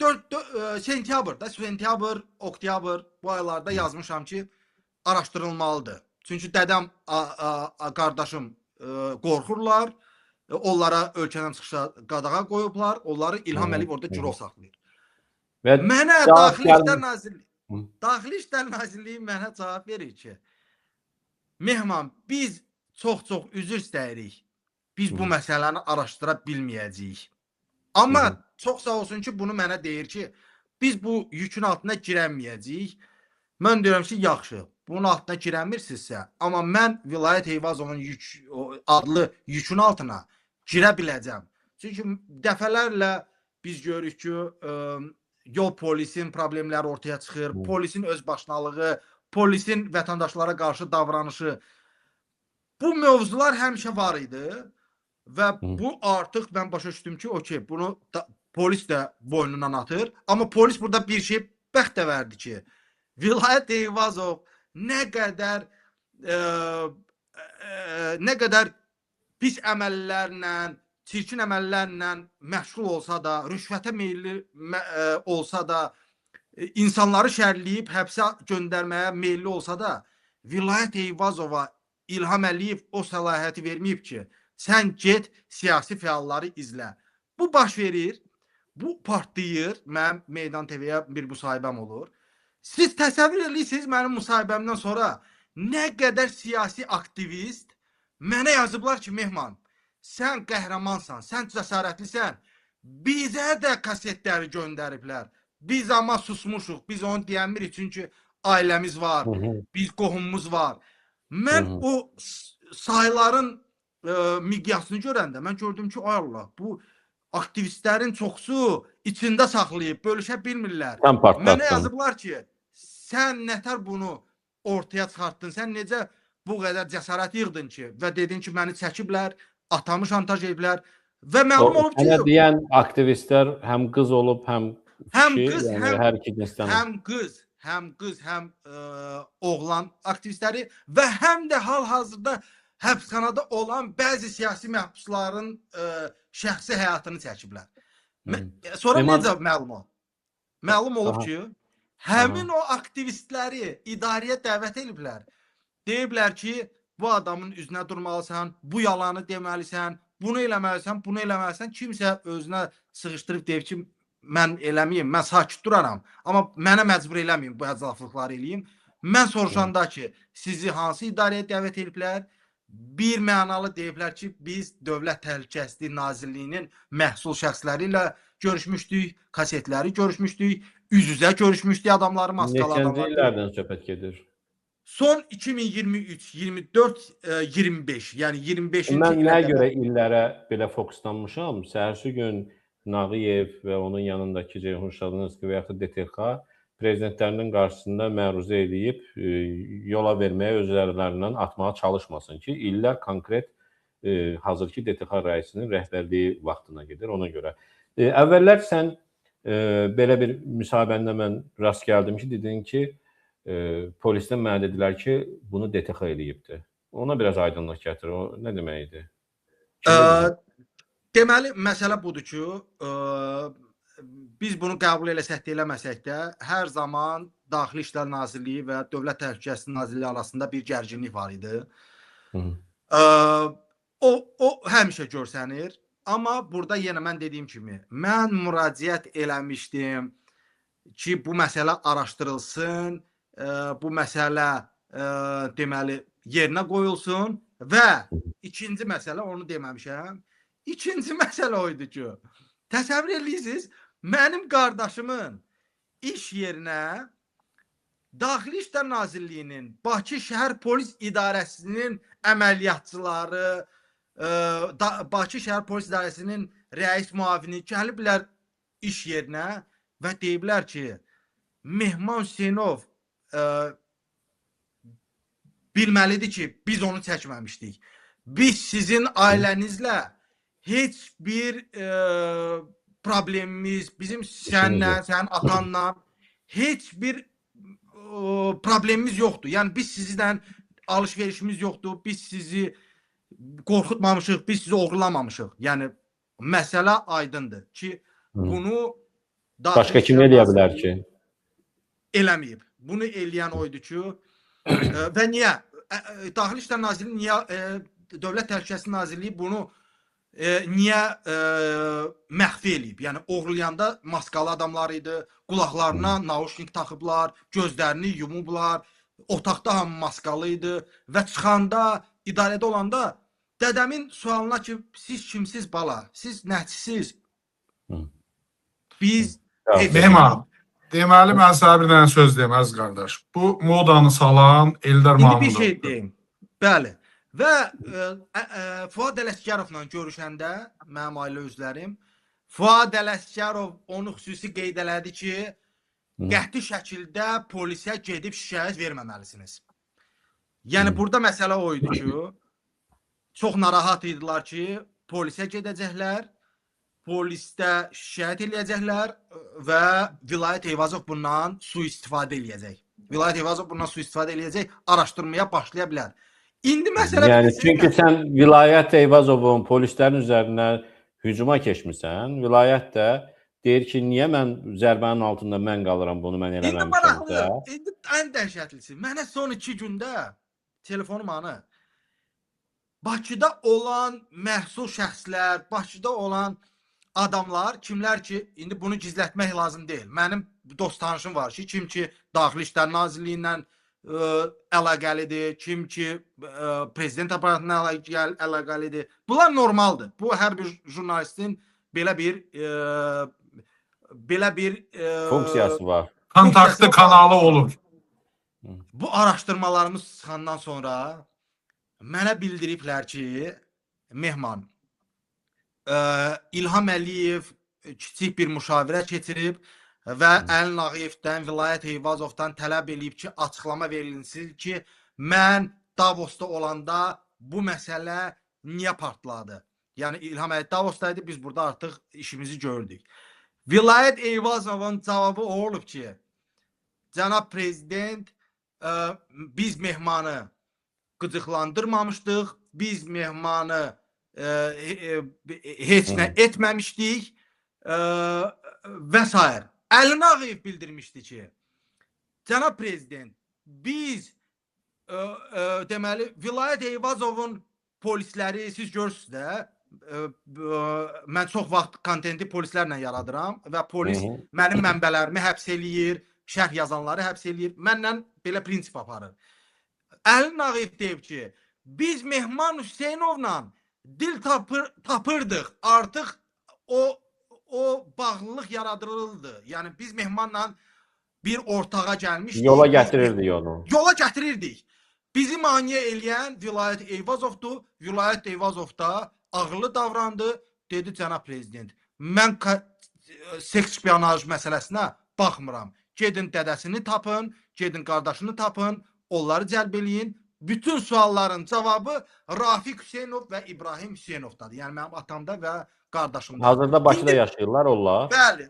4 sentyabrda, sentyabr, oktyabr bu aylarda yazmışam ki, araşdırılmalıdır. Çünki dədəm, qardaşım qorxurlar, onlara ölkədən çıxışa qadağa qoyublar, onları İlham Əliyev orada girov saxlayır. Və mənə Daxili İşlər Nazirliyi, Daxili İşlər Nazirliyi mənə cavab verir ki, Mehman, biz çox-çox üzr istəyirik, biz bu məsələni araşdıra bilməyəcəyik. Amma çox sağ olsun ki, bunu mənə deyir ki, biz bu yükün altına girəməyəcəyik. Mən deyirəm ki, yaxşı, bunun altına girəmirsinizsə, amma mən Vilayət Eyvazovun adlı yükün altına girə biləcəm. Çünki dəfələrlə biz görürük ki, yol polisin problemləri ortaya çıxır, polisin özbaşınalığı, polisin vətəndaşlara qarşı davranışı. Bu mövzular həmişə var idi və bu artıq mən başa düşdüm ki, okey, bunu da, polis də boynundan atır. Amma polis burada bir şey bəxtəvərdir ki, Vilayət Eyvazov nə qədər pis əməllərlə, çirkin əməllərlə məşğul olsa da, rüşvətə meyilli olsa da, insanları şərləyib həbsə göndərməyə meyilli olsa da, Vilayət Eyvazova İlham Əliyev o səlahiyyəti verməyib ki, sən get siyasi fəalları izlə. Bu baş verir, bu partlayır. Mənim Meydan TV-yə bir müsahibəm olur. Siz təsəvvür edirsiniz mənim müsahibəmdən sonra nə qədər siyasi aktivist mənə yazıblar ki, Mehman, sən qəhrəmansan, sən cəsarətlisən, bizə də kasetləri göndəriblər. Biz amma susmuşuq, biz onu deyəmirik çünki ailəmiz var, biz qohumumuz var. Mən o sayların miqyasını görəndə mən gördüm ki, ay Allah, bu aktivistlərin çoxsu içində saxlayıb, bölüşə bilmirlər. Mənə yazıblar ki, sən nətər bunu ortaya çıxartdın, sən necə bu qədər cəsarət yığdın ki və dedin ki, məni çəkiblər, atamı şantaj ediblər və məlum olub ki... Mənə deyən aktivistlər həm qız olub, həm kişi, qız, yəni hər iki cinsdən. Həm qız, həm oğlan aktivistləri və həm də hal-hazırda həbsxanada olan bəzi siyasi məhbusların şəxsi həyatını çəkiblər. Sonra necə məlum olub? Məlum olub ki, həmin o aktivistləri idarəyə dəvət ediblər. Deyiblər ki, bu adamın üzünə durmalısan, bu yalanı deməlisən, bunu eləməlisən, bunu eləməlisən. Kimsə özünə sığışdırıb deyib ki, mən eləməyim, mən sakit duraram, amma mənə məcbur eləməyim, bu əclaflıqları eləyim. Mən soruşanda ki, sizi hansı idarəyə dəvət ediblər? Bir mənalı deyiblər ki, biz Dövlət Təhlükəsizliyi Nazirliyinin məhsul şəxsləri ilə görüşmüşdük, kasetləri görüşmüşdük, üz-üzə görüşmüşdük adamları, maskalı adamları. Neçənci illərdən söhbət gedir? Son 2023, 24, 25, yəni 25-ci illərdə. Mən nəyə görə illərə belə fokuslanmışam? Səhərsi gün Nağıyev və onun yanındakı Ceyhun Şadınski və yaxud DTX prezidentlərinin qarşısında məruzə eləyib yola verməyə öz əllərindən atmağa çalışmasın ki, illər konkret hazırki DTX rəisinin rəhbərliyi vaxtına gedir ona görə. Əvvəllər sən belə bir müsahibəndə mən rast gəldim ki, dedin ki, polisdən mənə dedilər ki, bunu DTX eləyibdir. Ona biraz aydınlıq gətir. O nə demək idi? Deməli, məsələ budur ki, biz bunu qəbul eləsək də eləməsək də, hər zaman Daxili İşlər Nazirliyi və Dövlət Təhlükəsizlik Nazirliyi arasında bir gərginlik var idi. O həmişə görsənir. Amma burada yenə mən dediyim kimi, mən müraciət eləmişdim ki, bu məsələ araşdırılsın, bu məsələ deməli yerinə qoyulsun və ikinci məsələ, onu deməmişəm. İkinci məsələ o idi ki, təsəvvür edirsiniz, mənim qardaşımın iş yerinə Daxili İşlər Nazirliyinin Bakı Şəhər Polis İdarəsinin əməliyyatçıları, Bakı Şəhər Polis İdarəsinin rəis müavini gəliblər iş yerinə və deyiblər ki, Mehman Hüseynov bilməlidir ki, biz onu çəkməmişdik. Biz sizin ailənizlə heç bir problemimiz, bizim sənlə, sənin atanla heç bir problemimiz yoxdur. Yəni biz sizlə alış-verişimiz yoxdur, biz sizi qorxutmamışıq, biz sizi oğurlamamışıq. Yəni məsələ aydındır ki, bunu başqa kim eləyə bilər ki? Eləməyib. Bunu eləyən oydu ki, və niyə? Daxili İşlər Nazirliyi niyə, Dövlət Təhlükəsizlik Nazirliyi bunu niyə məxfi eləyib? Yəni oğurlayanda maskalı adamlar idi, qulaqlarına nauşnik taxıblar, gözlərini yumublar, otaqda hamı maskalı idi və çıxanda, idarədə olanda dədəmin sualına ki, siz kimsiz bala, siz nəçisiz? Biz... Mehman, deməli mən sənə bir dənə söz deyim, əziz qardaş. Bu modanı salan Eldar Mahmudovdur. İndi bir şey deyim. Bəli. Və Fuad Ələsgərovla görüşəndə, mənim ailə üzvlərim, Fuad Ələsgərov onu xüsusi qeyd elədi ki, qəti şəkildə polisə gedib şikayət verməməlisiniz. Yəni burada məsələ o idi ki, çox narahat idilər ki, polisə gedəcəklər, polisdə şikayət eləyəcəklər və Vilayət Eyvazov bundan sui-istifadə eləyəcək. Vilayət Eyvazov bundan sui-istifadə eləyəcək, araşdırmaya başlaya bilər. İndi məsələ... Yəni, çünki sən Vilayət Eyvazovun polislərin üzərinə hücuma keçmirsən, Vilayət də deyir ki, niyə mən zərbənin altında mən qalıram, bunu mən eləməmişəm. İndi maraqlı, indi ən dəhşətlisi. Mənə son 2 gündə telefonum anı Bakıda olan məhsul şəxslər, Bakıda olan adamlar, kimlər ki, indi bunu gizlətmək lazım deyil. Mənim dost tanışım var ki, kim ki Daxili İşlər Nazirliyindən əlaqəlidir, kim ki prezident aparatına əlaqəlidir. Bunlar normaldır. Bu hər bir jurnalistin belə bir funksiyası var. Kontaktlı kanalı olur. Bu araşdırmalarımız çıxandan sonra mənə bildiriblər ki, Mehman, İlham Əliyev kiçik bir müşavirə keçirib və Əlin Ağayevdən, Vilayət Eyvazovdan tələb eləyib ki, açıqlama verilsin ki, mən Davosda olanda bu məsələ niyə partladı? Yəni İlham Əliyev Davosda idi, biz burada artıq işimizi gördük. Vilayət Eyvazovun cavabı o olub ki, cənab prezident, biz Mehmanı qıcıqlandırmamışdıq, biz Mehmanı heç nə etməmişdik və s. Əlin Ağayev bildirmişdi ki, cənab prezident, biz deməli Vilayət Eyvazovun polisləri, siz görürsünüz də, mən çox vaxt kontenti polislərlə yaradıram və polis mənim mənbələrimi həbs eləyir, şərh yazanları həbs eləyir, mənlə belə prinsip aparır. Əlin Ağayev deyib ki, biz Mehman Hüseynovla dil tapırdıq, artıq o bağlılıq yaradılırdı. Yəni biz Mehmanla bir ortağa gəlmişdik. Yola gətirirdik onu. Yola gətirirdik. Bizi maneə eləyən Vilayət Eyvazovdur. Vilayət Eyvazov da ağıllı davrandı. Dedi cənab prezident, mən seks spionaj məsələsinə baxmıram. Gedin dədəsini tapın, gedin qardaşını tapın, onları cəlb eləyin. Bütün sualların cavabı Rafiq Hüseynov və İbrahim Hüseynovdadır. Yəni mənim atamda və qardaşımda. Hazırda Bakıda yaşayırlar onlar. Bəli,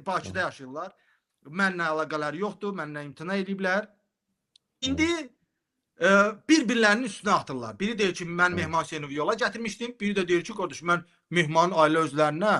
Bakıda yaşayırlar. Mənlə əlaqələri yoxdur, mənlə imtina ediblər. İndi bir-birlərinin üstünə atırlar. Biri deyir ki, mən Mehman Hüseynovu yola gətirmişdim. Biri də deyir ki, qardaş, mən Mehmanın ailə özlərinə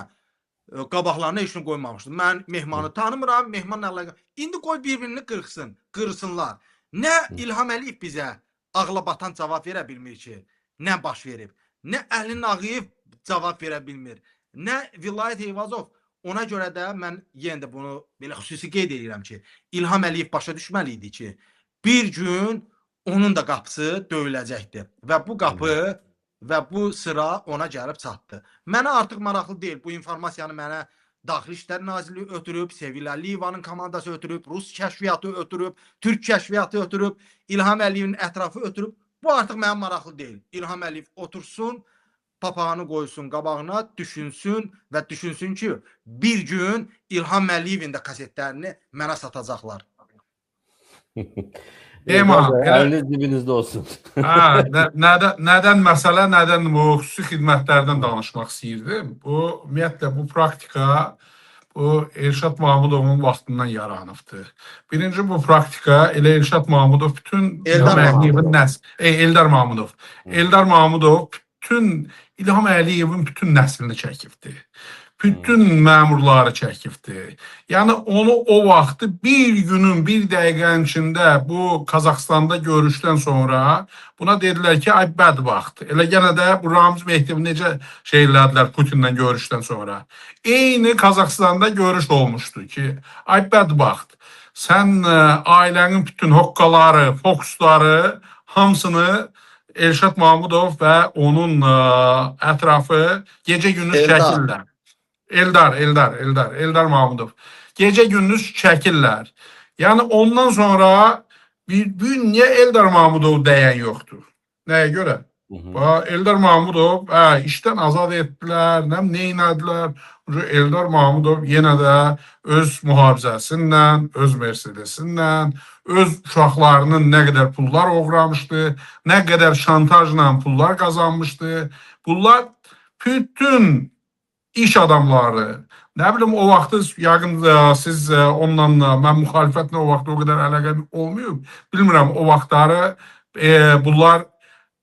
qabaqlarına heç nə qoymamışdı. Mən Mehmanı tanımıram, Mehmanla əlaqə. İndi qoy bir-birini qırxsın, qırsınlar. Nə İlham Əliyev bizə ağla batan cavab verə bilmir ki, nə baş verib. Nə Əli Nağıyev cavab verə bilmir. Nə Vilayət Eyvazov. Ona görə də mən yenə də bunu belə xüsusi qeyd edirəm ki, İlham Əliyev başa düşməli idi ki, bir gün onun da qapısı döyüləcəkdir və bu qapı və bu sıra ona gəlib çatdı. Mənə artıq maraqlı deyil. Bu informasiyanı mənə Daxili İşlər Nazirliyi ötürüb, Sevil Əliyevanın komandası ötürüb, Rus kəşfiyyatı ötürüb, Türk kəşfiyyatı ötürüb, İlham Əliyevin ətrafı ötürüb. Bu artıq mənə maraqlı deyil. İlham Əliyev otursun, papağını qoysun qabağına, düşünsün və düşünsün ki, bir gün İlham Əliyevin də kasetlərini mənə satacaqlar. Əliniz dibinizdə olsun. Hə, nədən məsələ, nədən bu xüsusi xidmətlərdən danışmaq istəyirdim. Bu, ümumiyyətlə, bu praktika bu Elşad Mahmudovun vaxtından yaranıbdır. Birinci bu praktika elə Elşad Mahmudov bütün Eldar Əliyevin Eldar Mahmudov. Eldar Mahmudov bütün İlham Əliyevin bütün nəslini çəkibdir. Bütün məmurları çəkibdir. Yəni onu o vaxtı bir günün, bir dəqiqənin içində bu Qazaxıstanda görüşdən sonra buna dedilər ki, ay bədbəxt. Elə yenə də bu Ramiz Mehdiyev necə şey elədilər Putinlə görüşdən sonra. Eyni Qazaxıstanda görüş olmuşdu ki, ay bədbəxt. Sən ailənin bütün hoqqaları, fokusları hamısını Elşad Mahmudov və onun ətrafı gecə-gündüz çəkirlər. Eldar Mahmudov. Gecə-gündüz çəkirlər. Yəni ondan sonra bir gün niyə Eldar Mahmudov dəyən yoxdur? Nəyə görə? Eldar Mahmudov işdən azad etdilər, neynədilər? Eldar Mahmudov yenə də öz mühafizəsindən, öz Mercedesindən, öz uşaqlarının nə qədər pullar oğramışdı, nə qədər şantajla pullar qazanmışdı. Bunlar bütün iş adamları, nə bilim o vaxtı yəqin siz onunla, mən müxalifətlə o vaxt o qədər əlaqəm olmayıb, bilmirəm o vaxtları bunlar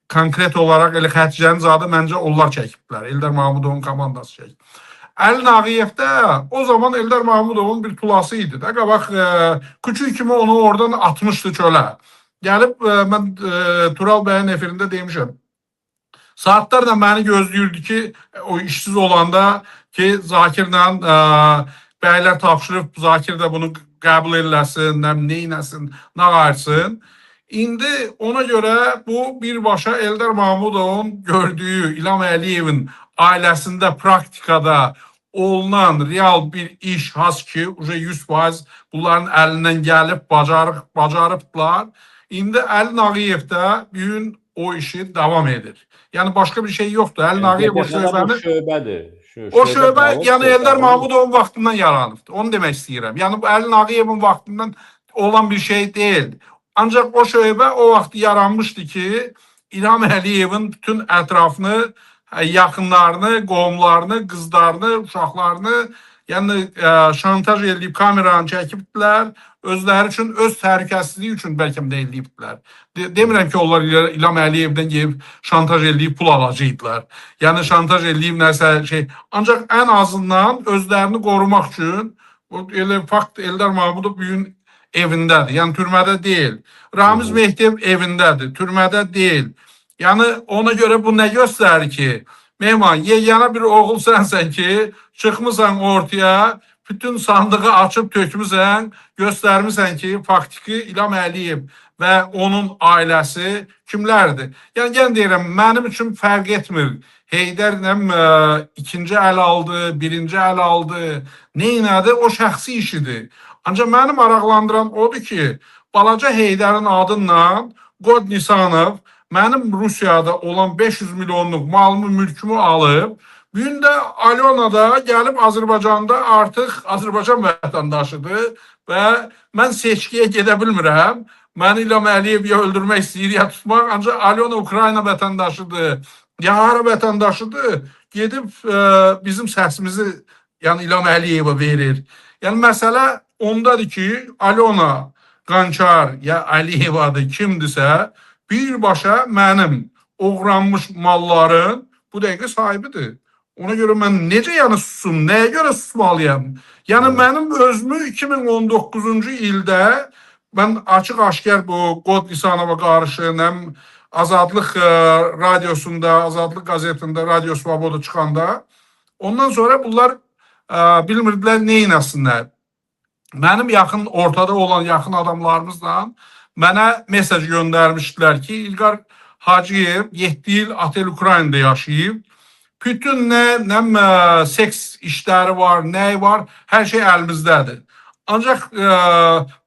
konkret olaraq elə Xəticənin zadı məncə onlar çəkiblər, Eldar Mahmudovun komandası çəkib. Əli Nağıyev də o zaman Eldar Mahmudovun bir tulası idi də, qabaq küçük kimi onu oradan atmışdı çölə. Gəlib mən Tural bəyin efirində demişəm, saatlarla məni gözləyirdi ki, o işsiz olanda ki, Zakirlə bəylər tapşırıb, Zakir də bunu qəbul eləsin, neynəsin, nə ayırsın. İndi ona görə bu birbaşa Eldar Mahmudovun gördüyü İlham Əliyevin ailəsində praktikada olunan real bir iş has ki, 100% bunların əlindən gəlib, bacarıbdılar. İndi Əli Nağıyev də bugün o işi davam edir. Yəni başqa bir şey yoxdur. Əli Nağıyev o şöbəni... Şöbədir. O şöbə, yəni Eldar Mahmudovun vaxtından yaranıbdır. Onu demək istəyirəm. Yəni bu Əli Nağıyevin vaxtından olan bir şey deyil. Ancaq o şöbə o vaxt yaranmışdı ki, İlham Əliyevin bütün ətrafını, yaxınlarını, qohumlarını, qızlarını, uşaqlarını, yəni şantaj eləyib kameranı çəkibdilər, özləri üçün, öz təhlükəsizliyi üçün bəlkə də eləyibdilər. Demirəm ki, onlar İlham Əliyevdən gəlib şantaj eləyib pul alacaqdılar. Yəni şantaj eləyib nəsə şey. Ancaq ən azından özlərini qorumaq üçün, elə fakt Eldar Mahmudov bugün evindədir. Yəni türmədə deyil. Ramiz Mehdiyev evindədir, türmədə deyil. Yəni ona görə bu nə göstərir ki, Mehman, yeganə bir oğul sənsən ki, çıxmısan ortaya, bütün sandığı açıb tökmüsən, göstərmisən ki, faktiki İlham Əliyev və onun ailəsi kimlərdir? Yəni, yenə deyirəm, mənim üçün fərq etmir. Heydərlə ikinci əl aldı, birinci əl aldı, neynədi? O şəxsi işidir. Ancaq məni maraqlandıran odur ki, balaca Heydərin adından Qod Nisanov mənim Rusiyada olan 500 milyonluq malımı, mülkümü alıb, bugün də Alyona da gəlib Azərbaycanda artıq Azərbaycan vətəndaşıdır və mən seçkiyə gedə bilmirəm. Məni İlham Əliyev ya öldürmək istəyir, ya tutmaq, ancaq Alyona Ukrayna vətəndaşıdır, ya hara vətəndaşıdır, gedib bizim səsimizi yəni İlham Əliyevə verir. Yəni məsələ ondadır ki, Alyona Qançar ya Əliyevadır, kimdirsə, birbaşa mənim oğranmış malların bu dəqiqə sahibidir. Ona görə mən necə yəni susum, nəyə görə susmalıyam? Yəni mənim özümü 2019-cu ildə mən açıq-aşkar bu Qod İsanova qarşı, nəm Azadlıq radiosunda, Azadlıq qəzetində, Radio Svoboda çıxanda, ondan sonra bunlar bilmirdilər nə eləsinlər. Mənim yaxın, ortada olan yaxın adamlarımızla mənə mesaj göndərmişdilər ki, İlqar Hacıyev 7 il Atel Ukraynada yaşayıb. Bütün nə seks işləri var, nə var, hər şey əlimizdədir. Ancaq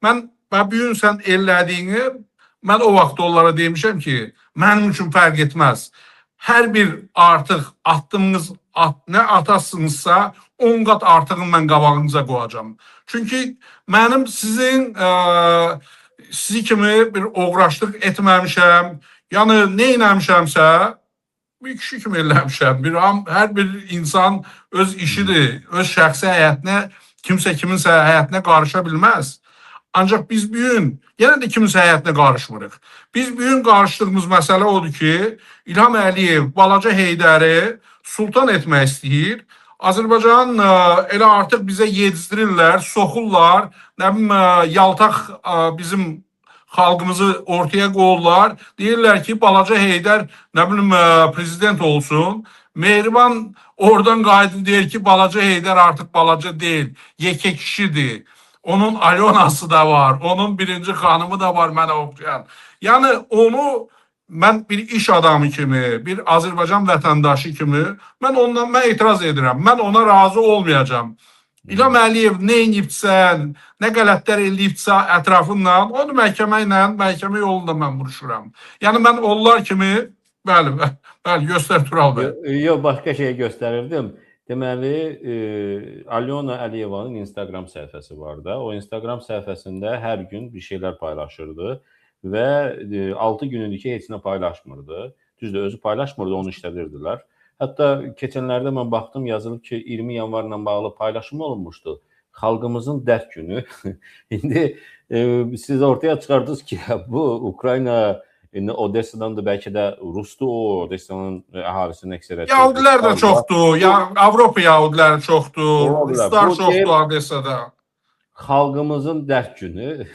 mən bu gün sən elədiyini, mən o vaxt onlara demişəm ki, mənim üçün fərq etməz. Hər bir artıq atdığınız, nə atasınızsa, 10 qat artığını mən qabağınıza qoyacağam. Çünki mənim sizin, sizi kimi bir oğraşlıq etməmişəm, yəni nə eləmişəmsə, bir kişi kimi eləmişəm. Hər bir insan öz işidir, öz şəxsi həyatına, kimsə kiminsə həyatına qarışa bilməz. Ancaq biz bugün yenə də kiminsə həyatına qarışmırıq. Biz bugün qarışdığımız məsələ odur ki, İlham Əliyev balaca Heydəri sultan etmək istəyir. Azərbaycan elə artıq bizə yedizdirirlər, soxurlar, nə bilim, yaltaq bizim xalqımızı ortaya qoyurlar. Deyirlər ki, balaca Heydər nə bilim prezident olsun. Mehriban oradan qayıdıb deyir ki, balaca Heydər artıq balaca deyil, yekə kişidir. Onun Alyonası da var, onun birinci xanımı da var mənə oxşayan. Yəni onu mən bir iş adamı kimi, bir Azərbaycan vətəndaşı kimi mən ondan mən etiraz edirəm. Mən ona razı olmayacağam. İlham Əliyev nə eləyibsə, nə qələtlər eləyibsə ətrafından, onu məhkəmə ilə, məhkəmə yolunda mən vuruşuram. Yəni mən onlar kimi, bəli, bəli, göstər Tural bəy. Yox, başqa şey göstərirdim. Deməli, Alyona Əliyevanın Instagram səhifəsi var da. O Instagram səhifəsində hər gün bir şeylər paylaşırdı və 6 gün idi ki, heç nə paylaşmırdı. Düzdür, özü paylaşmırdı, onu işlədirdilər. Hətta keçənlərdə mən baxdım, yazılıb ki, 20 yanvarla bağlı paylaşım olunmuşdu. Xalqımızın dərd günü. İndi siz ortaya çıxardınız ki, bu Ukrayna, İndi Odessa'dan da bəlkə də Rusdur o, Odessa'nın əhalisinin əksəriyyəti. Yahudilər də çoxdur, ya, Avropa Yahudiləri çoxdur, Ruslar çoxdur Odessa'da. Xalqımızın dərd günü.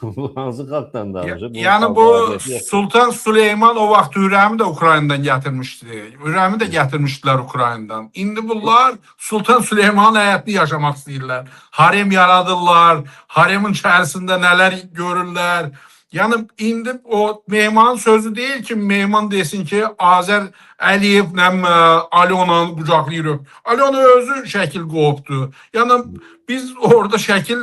Bu hansı xalqdan danışır? Yəni bu Sultan Süleyman o vaxt Hürrəmi də Ukraynadan gətirmişdi. Hürrəmi də gətirmişdilər Ukraynadan. İndi bunlar Sultan Süleymanın həyatını yaşamaq istəyirlər. Harem yaradırlar, haremin içərisində nələr görürlər. Yəni indi o mehmanın sözü deyil ki, mehman desin ki, Azər Əliyevlə Alyonanı qucaqlayırıq. Alyona özü şəkil qoyubdu. Yəni biz orada şəkil,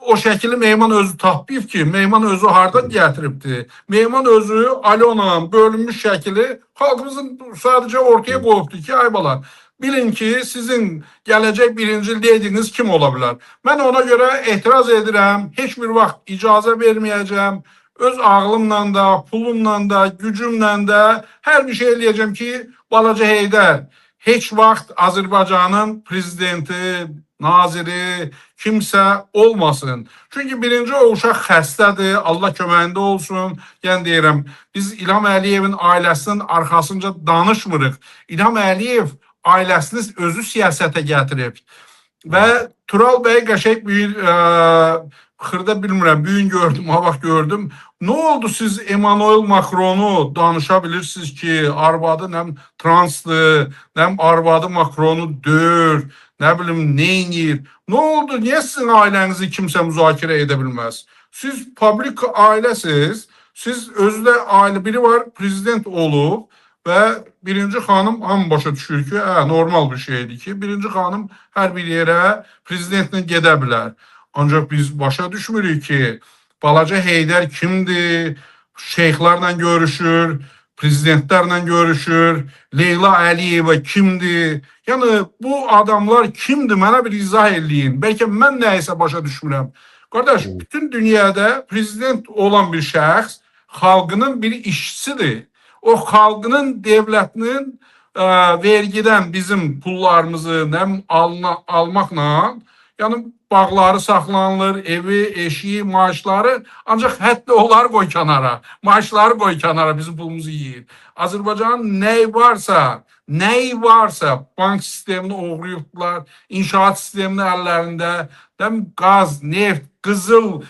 o şəkili mehman özü tapmayıb ki, mehman özü hardan gətiribdi? Mehman özü Alyonanın bölünmüş şəkili xalqımızın sadəcə ortaya qoyubdu ki, ay bala, bilin ki, sizin gələcək birinci leydiniz kim ola bilər? Mən ona görə etiraz edirəm, heç bir vaxt icazə verməyəcəm. Öz ağlımla da, pulumla da, gücümlə də hər bir şey eləyəcəm ki, balaca Heydər heç vaxt Azərbaycanın prezidenti, naziri, kimsə olmasın. Çünki birinci o uşaq xəstədir, Allah köməyində olsun. Yəni deyirəm, biz İlham Əliyevin ailəsinin arxasınca danışmırıq. İlham Əliyev ailəsini özü siyasətə gətirib. Və Tural bəy qəşəng bir xırda bilmirəm, bu gün gördüm, o vaxt gördüm. Nə oldu siz Emmanuel Macronu danışa bilirsiniz ki, arvadı nəm transdır, nəm arvadı Macronu döyür, nə bilim, nə eləyir. Nə oldu? Niyə sizin ailənizi kimsə müzakirə edə bilməz? Siz publik ailəsiz, siz özü də ailə, biri var, prezident olub və birinci xanım hamı başa düşür ki, normal bir şeydir ki, birinci xanım hər bir yerə prezidentlə gedə bilər. Ancaq biz başa düşmürük ki, balaca Heydər kimdir, şeyxlərlə görüşür, prezidentlərlə görüşür, Leyla Əliyeva kimdir? Yəni bu adamlar kimdir? Mənə bir izah eləyin. Bəlkə mən nəyisə başa düşmürəm. Qardaş, bütün dünyada prezident olan bir şəxs xalqının bir işçisidir. O xalqının, devlətinin vergidən bizim pullarımızı almaqla, yəni bağları saxlanılır, evi, eşiyi, maaşları, ancaq hətta onları qoy kənara, maaşları qoy kənara, bizim pulumuzu yeyir. Azərbaycanın nəyi varsa, Nəyi varsa bank sistemini oğrayıbdılar, inşaat sistemini əllərində, qaz, neft, qızıl,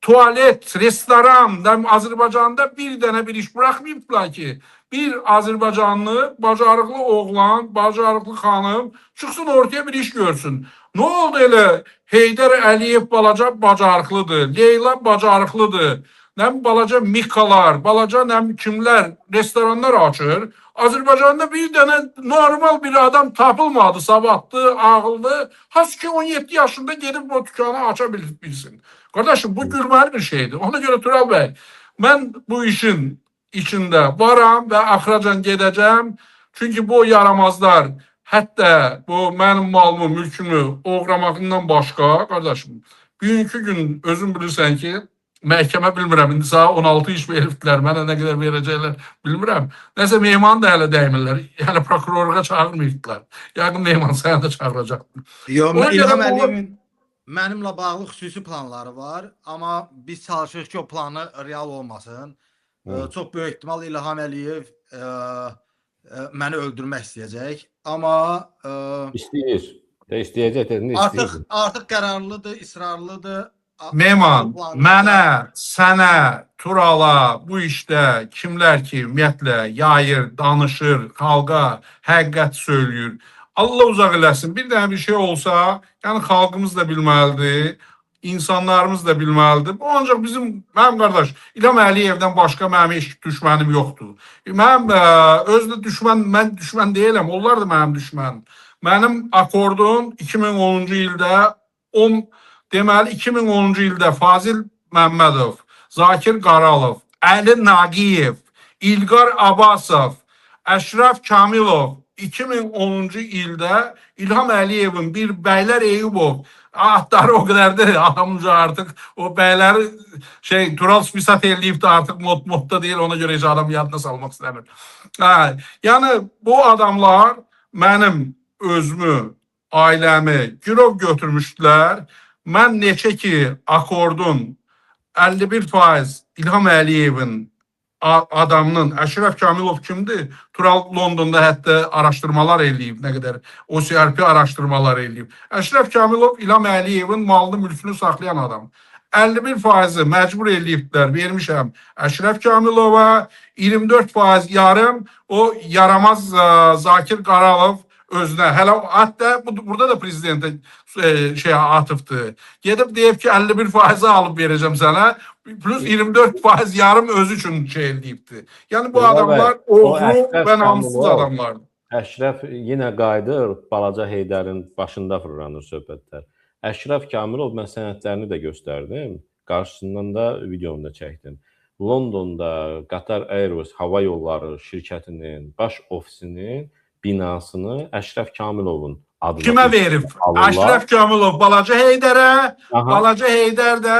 tualet, restoran, Azərbaycanda bir dənə bir iş buraxmayıbdılar ki, bir Azərbaycanlı, bacarıqlı oğlan, bacarıqlı xanım çıxsın ortaya bir iş görsün. Nə oldu elə? Heydər Əliyev balaca bacarıqlıdır, Leyla bacarıqlıdır, nə balaca Mikalar, balaca nə kimlər restoranlar açır. Azərbaycanda bir dənə normal bir adam tapılmadı, savadlı, ağıllı. Has ki 17 yaşında gedib o dükkanı aça bilsin. Qardaşım, bu gülməli bir şeydir. Ona görə Tural bəy, mən bu işin içində varam və axıracan gedəcəm. Çünki bu yaramazlar, hətta bu mənim malımı, mülkümü oğramağından başqa, qardaşım, bugünkü gün özün bilirsən ki, məhkəmə bilmirəm, indi sənə 16 iş veribdilər, mənə nə qədər verəcəklər bilmirəm. Nəsə mehman da hələ dəymirlər, hələ prokurorluğa çağırmayıbdılar. Yəqin mehman sənə də çağıracaqdır. Yox, İlham Əliyevin mənimlə bağlı xüsusi planları var, amma biz çalışırıq ki, o planı real olmasın. Çox böyük ehtimal İlham Əliyev məni öldürmək istəyəcək, amma istəyir. İstəyəcək, artıq qərarlıdır, israrlıdır. Mehman, mənə, sənə, Turala bu işdə kimlər ki, ümumiyyətlə yayır, danışır, xalqa həqiqət söylüyür. Allah uzaq eləsin. Bir dənə bir şey olsa, yəni xalqımız da bilməlidir, insanlarımız da bilməlidir. Bu ancaq bizim, mənim qardaş, İlham Əliyevdən başqa mənim heç düşmənim yoxdur. Mənim özdə düşmən, mən düşmən deyiləm, onlar da mənim düşmənim. Mənim akordum 2010-cu ildə 10, deməli 2010-cu ildə Fazil Məmmədov, Zakir Qaralov, Əli Naqiyev, İlqar Abbasov, Əşrəf Kamilov 2010-cu ildə İlham Əliyevin bir Bəylər Eyübov adları o qədərdir, adamca artıq o bəyləri şey Tural spisat eləyib də artıq modda deyil, ona görə heç adam yadına salmaq istəmir. Hə, yəni bu adamlar mənim özümü, ailəmi girov götürmüşdülər. Mən neçə ki akordun 51% İlham Əliyevin adamının, Əşrəf Kamilov kimdir? Tural Londonda hətta araşdırmalar eləyib, nə qədər OCRP araşdırmalar eləyib. Əşrəf Kamilov İlham Əliyevin malını, mülkünü saxlayan adam. 51%-i məcbur eləyibdilər, vermişəm Əşrəf Kamilova, 24% yarım o yaramaz Zakir Qaralov özünə, hələ hətta burada da prezidentə şey atıbdır. Gedib deyib ki, 51%-i alıb verəcəm sənə, plus 24% yarım özü üçün şey eləyibdir. Yəni bu adamlar oğru və namussuz adamlardır. Əşrəf yenə qayıdır, balaca Heydərin başında fırlanır söhbətlər. Əşrəf Kamilov, mən sənədlərini də göstərdim, qarşısından da videomu da çəkdim. Londonda Qatar Airways hava yolları şirkətinin baş ofisinin binasını Əşrəf Kamilovun adına kimə verib? Əşrəf Kamilov balaca Heydərə, balaca Heydər də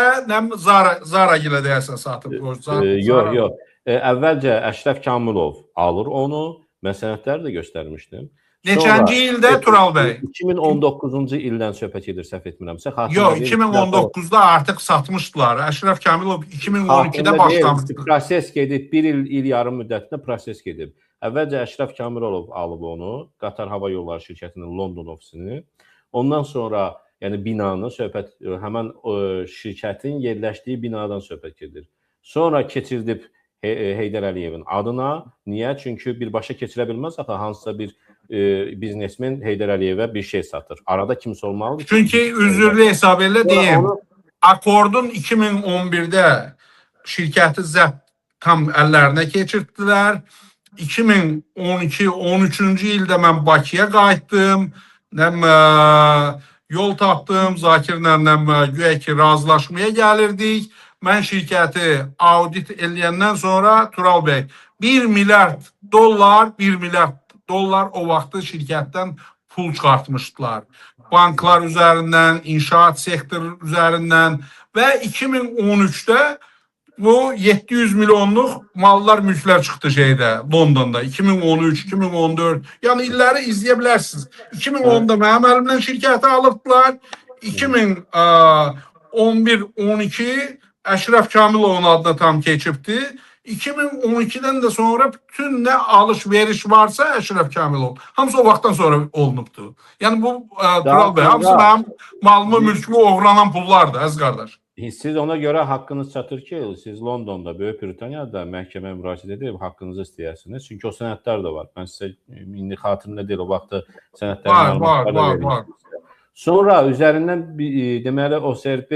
Zara gilə deyəsən satıb. Yox, yox. Əvvəlcə Əşrəf Kamilov alır onu. Mən sənədləri də göstərmişdim. Neçənci ildə Tural bəy? 2019-cu ildən söhbət gedir, səhv etmirəmsə. Yox, 2019-da artıq satmışdılar. Əşrəf Kamilov 2012-də başlamışdı. Proses gedib, bir il, il yarım müddətində proses gedib. Əvvəlcə Əşrəf Kamilov alıb onu, Qatar Hava Yolları şirkətinin London ofisini. Ondan sonra, yəni binanı, söhbət həmən şirkətin yerləşdiyi binadan söhbət gedir. Sonra keçirdib Heydər Əliyevin adına. Niyə? Çünki birbaşa keçirə bilməz axı hansısa bir biznesmen Heydər Əliyevə bir şey satır. Arada kimsə olmalıdır. Çünki üzürlü hesab elə deyim. Akordun 2011-də şirkəti zəbt tam əllərinə keçirdilər. 2012-13-cü ildə mən Bakıya qayıtdım. Yol tapdım. Zakirlə güya ki razılaşmaya gəlirdik. Mən şirkəti audit eləyəndən sonra Tural bəy 1 milyard dollar, 1 milyard dollar o vaxtı şirkətdən pul çıxartmışdılar. Banklar üzərindən, inşaat sektoru üzərindən və 2013-də bu 700 milyonluq mallar, mülklər çıxdı şeydə, Londonda. 2013, 2014, yəni illəri izləyə bilərsiniz. 2010-da mənim əlimdən şirkəti alıbdılar. 2011-12 Əşrəf Kamilovun adına tam keçibdi. 2012-dən də sonra bütün nə alış-veriş varsa Əşrəf Kamilov, hamısı o vaxtdan sonra olunubdur. Yəni bu Tural bəy, hamısı mənim malımı, mülkümü oğurlanan pullardır, əziz qardaş. Siz ona görə haqqınız çatır ki, siz Londonda, Böyük Britaniyada məhkəməyə müraciət edib haqqınızı istəyərsiniz. Çünki o sənədlər də var. Mən sizə indi xatirimdə deyil, o vaxtı sənədlərin məlumatları da verir. Sonra üzərindən deməli OSRP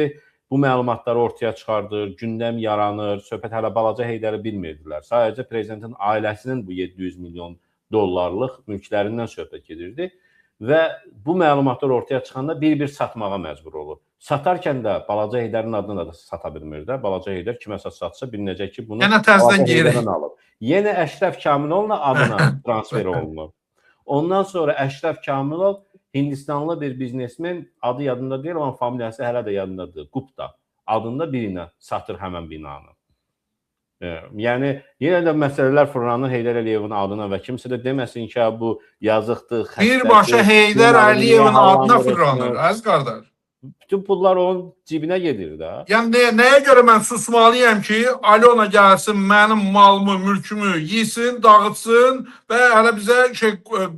bu məlumatları ortaya çıxardır, gündəm yaranır, söhbət hələ balaca Heydəri bilmirdilər. Sadəcə prezidentin ailəsinin bu 700 milyon dollarlıq mülklərindən söhbət gedirdi və bu məlumatlar ortaya çıxanda bir-bir satmağa məcbur olur. Satarkən də balaca Heydərin adını da sata bilmir də. Balaca Heydər kiməsə satsa bilinəcək ki, bunu yenə təzədən geri alıb. Yenə Əşrəf Kamilovla adına transfer olunur. Ondan sonra Əşrəf Kamilov Hindistanlı bir biznesmen, adı yadında deyil, amma familiyası hələ də yadındadır, Gupta adında birinə satır həmən binanı. Yəni, yenə də məsələlər fırlanır Heydər Əliyevin adına və kimsə də deməsin ki, bu yazıqdır, xəstədir. Birbaşa Heydər Əliyevin adına fırlanır, əziz qardaş. Bütün pullar onun cibinə gedir də. Yəni, nəyə görə mən susmalıyam ki, Alyona gəlsin, mənim malımı, mülkümü yesin, dağıtsın və hələ bizə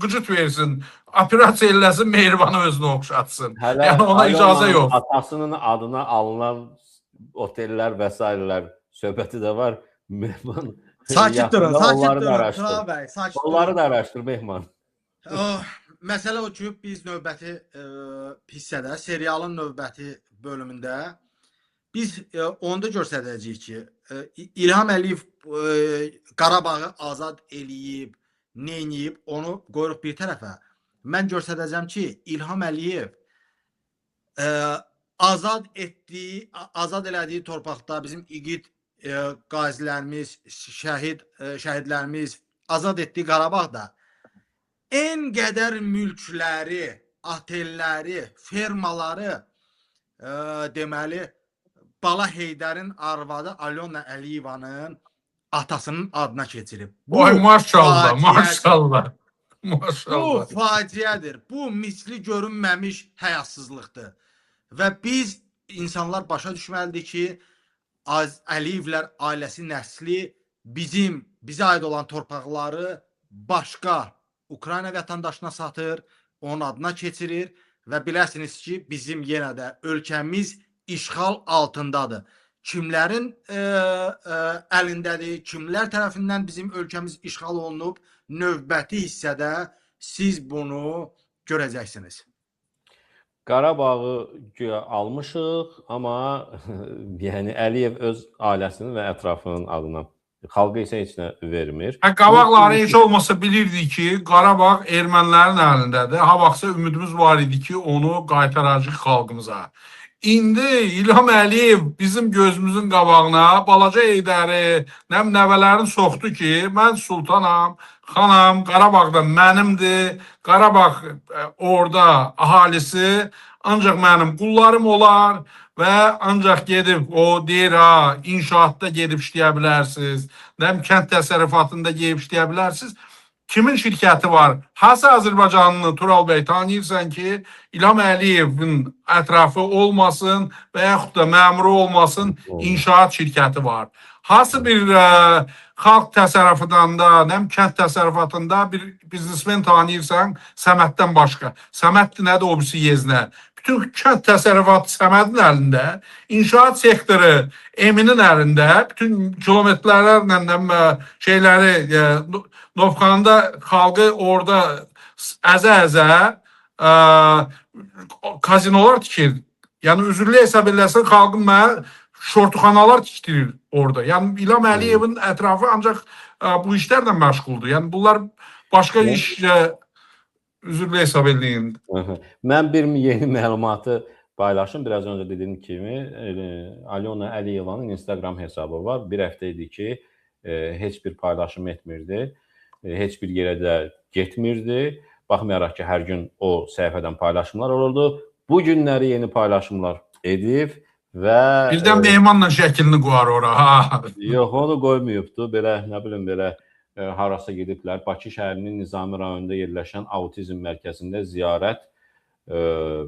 qıcıt versin, operasiya eləsin, Mehribanı özünə oxşatsın. Hələ yəni ona icazə yox. Atasının adına alınan otellər və sairələr söhbəti də var. Mehman, sakit durun, sakit durun. Tural bəy, sakit durun. Onları da araşdır, Mehman. Məsələ o ki, biz növbəti hissədə, serialın növbəti bölümündə biz onda göstərəcəyik ki, İlham Əliyev Qarabağı azad eləyib, neyniyib, onu qoyuruq bir tərəfə. Mən göstərəcəm ki, İlham Əliyev azad elədiyi torpaqda bizim igid qazilərimiz, şəhidlərimiz azad etdiyi Qarabağda en qədər mülkləri, otelləri, fermaları deməli Bala Heydərin arvadı Alyona Əliyevanın atasının adına keçirib. Vay maşallah, maşallah. Bu faciədir. Bu misli görünməmiş həyasızlıqdır. Və biz insanlar başa düşməlidir ki, Əliyevlər ailəsi nəsli bizə aid olan torpaqları başqa Ukrayna vətəndaşına satır, onun adına keçirir və biləsiniz ki, bizim yenə də ölkəmiz işğal altındadır. Kimlərin əlindədir, kimlər tərəfindən bizim ölkəmiz işğal olunub, növbəti hissədə siz bunu görəcəksiniz. Qarabağı güya almışıq, amma yəni Əliyev öz ailəsinin və ətrafının adına, xalqı isə heç nə vermir. Qabaqları heç olmasa bilirdik ki, Qarabağ ermənilərin əlindədir. Ha vaxtsa ümidimiz var idi ki, onu qaytaracaq xalqımıza. İndi İlham Əliyev bizim gözümüzün qabağına balaca Heydəri, nəvələrini soxdu ki, mən sultanam, xanam, Qarabağda mənimdir, Qarabağ orada əhalisi ancaq mənim qullarım olar və ancaq gedib o deyir ha, inşaatda gedib işləyə bilərsiniz, kənd təsərrüfatında gedib işləyə bilərsiniz. Kimin şirkəti var? Hansı Azərbaycanlı Tural bəy tanıyırsan ki, İlham Əliyevin ətrafı olmasın və yaxud da məmuru olmasın, inşaat şirkəti var. Hansı bir xalq təsərrüfatında, kənd təsərrüfatında bir biznesmen tanıyırsan Səməddən başqa. Səməd nədir, o birisi yeznə. Bütün kənd təsərrüfatı Səmədin əlində, inşaat sektoru Eminin əlində, bütün kilometrlərlə şeyləri Novxanında xalqı orada əzə-əzə kazinolar tikir. Yəni üzürlü hesab eləsin, xalqın mənə şortuxanalar tikdirir orada. Yəni İlham Əliyevin ətrafı ancaq bu işlərlə məşğuldur. Yəni bunlar başqa iş üzürlü hesab eləyin. Mən bir yeni məlumatı paylaşım. Biraz öncə dediyim kimi Alyona Əliyevanın Instagram hesabı var. Bir həftə idi ki, heç bir paylaşım etmirdi. Heç bir yerə də getmirdi. Baxmayaraq ki, hər gün o səhifədən paylaşımlar olurdu. Bu günləri yeni paylaşımlar edib və... Birdən mehmanla şəklini qoyar ora. Ha. Yox, onu qoymayıbdı. Belə, nə bilim, belə harasa gediblər. Bakı şəhərinin Nizami rayonunda yerləşən autizm mərkəzində ziyarət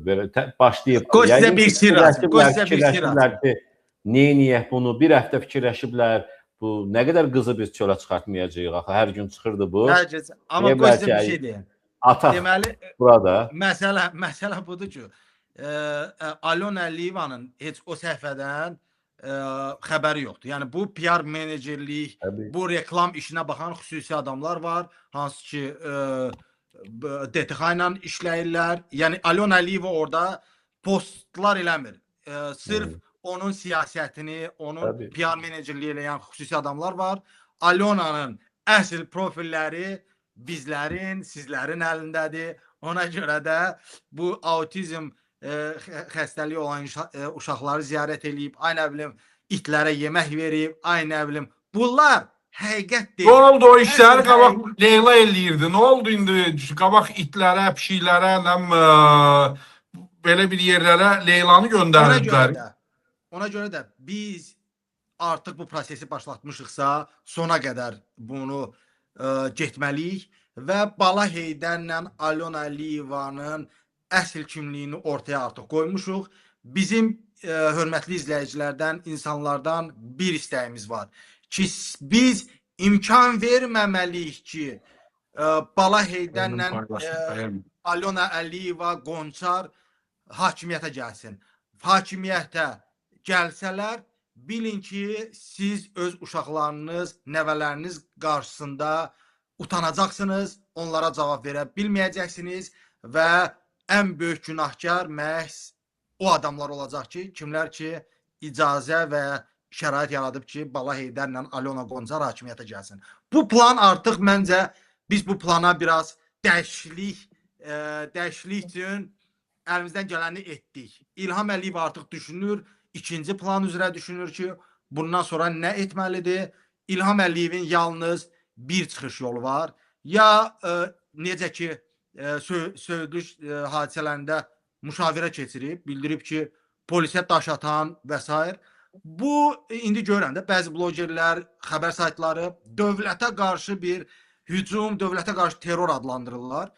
belə başlayıb. Qoy sizə bir sir açım. Qoy sizə bir sir açım. Neyniyək bunu? Bir həftə fikirləşiblər. Bu nə qədər qızı biz çölə çıxartmayacağıq axı, hər gün çıxırdı bu. Hər gecə. Amma qoy sizə bir şey deyim. Ataq. Deməli, burada məsələ budur ki, Alyona Əliyevanın heç o səhifədən xəbəri yoxdur. Yəni bu PR menecerlik, bu reklam işinə baxan xüsusi adamlar var, hansı ki DTX ilə işləyirlər. Yəni Alyona Əliyeva orada postlar eləmir. Sırf onun siyasətini, onun PR menecerliyi eləyən xüsusi adamlar var. Alyonanın əsl profilləri bizlərin, sizlərin əlindədir. Ona görə də bu autizm xəstəliyi olan uşaqları ziyarət eləyib, ay nə bilim, itlərə yemək verib, ay nə bilim. Bunlar həqiqət deyil. Nə oldu o işləri qabaq Leyla eləyirdi. Nə oldu indi qabaq itlərə, pişiklərə, belə bir yerlərə Leylanı göndərirdilər. Ona görə də biz artıq bu prosesi başlatmışıqsa, sona qədər bunu getməliyik və Bala Heydərlə Alyona Əliyevanın əsl kimliyini ortaya artıq qoymuşuq. Bizim hörmətli izləyicilərdən, insanlardan bir istəyimiz var ki, biz imkan verməməliyik ki, Bala Heydərlə Alyona Əliyeva, Qonçar hakimiyyətə gəlsin. Hakimiyyətə gəlsələr, bilin ki, siz öz uşaqlarınız, nəvələriniz qarşısında utanacaqsınız, onlara cavab verə bilməyəcəksiniz və ən böyük günahkar məhz o adamlar olacaq ki, kimlər ki, icazə və şərait yaradıb ki, Bala Heydərlə Alyona Qonçar hakimiyyətə gəlsin. Bu plan artıq məncə biz bu plana biraz dəyişiklik üçün əlimizdən gələni etdik. İlham Əliyev artıq düşünür, ikinci plan üzrə düşünür ki, bundan sonra nə etməlidir? İlham Əliyevin yalnız bir çıxış yolu var. Ya necə ki, söyüdlük hadisələrində müşavirə keçirib, bildirib ki, polisə daş atan və s. Bu, indi görürəm də, bəzi blogerlər, xəbər saytları dövlətə qarşı bir hücum, dövlətə qarşı terror adlandırırlar.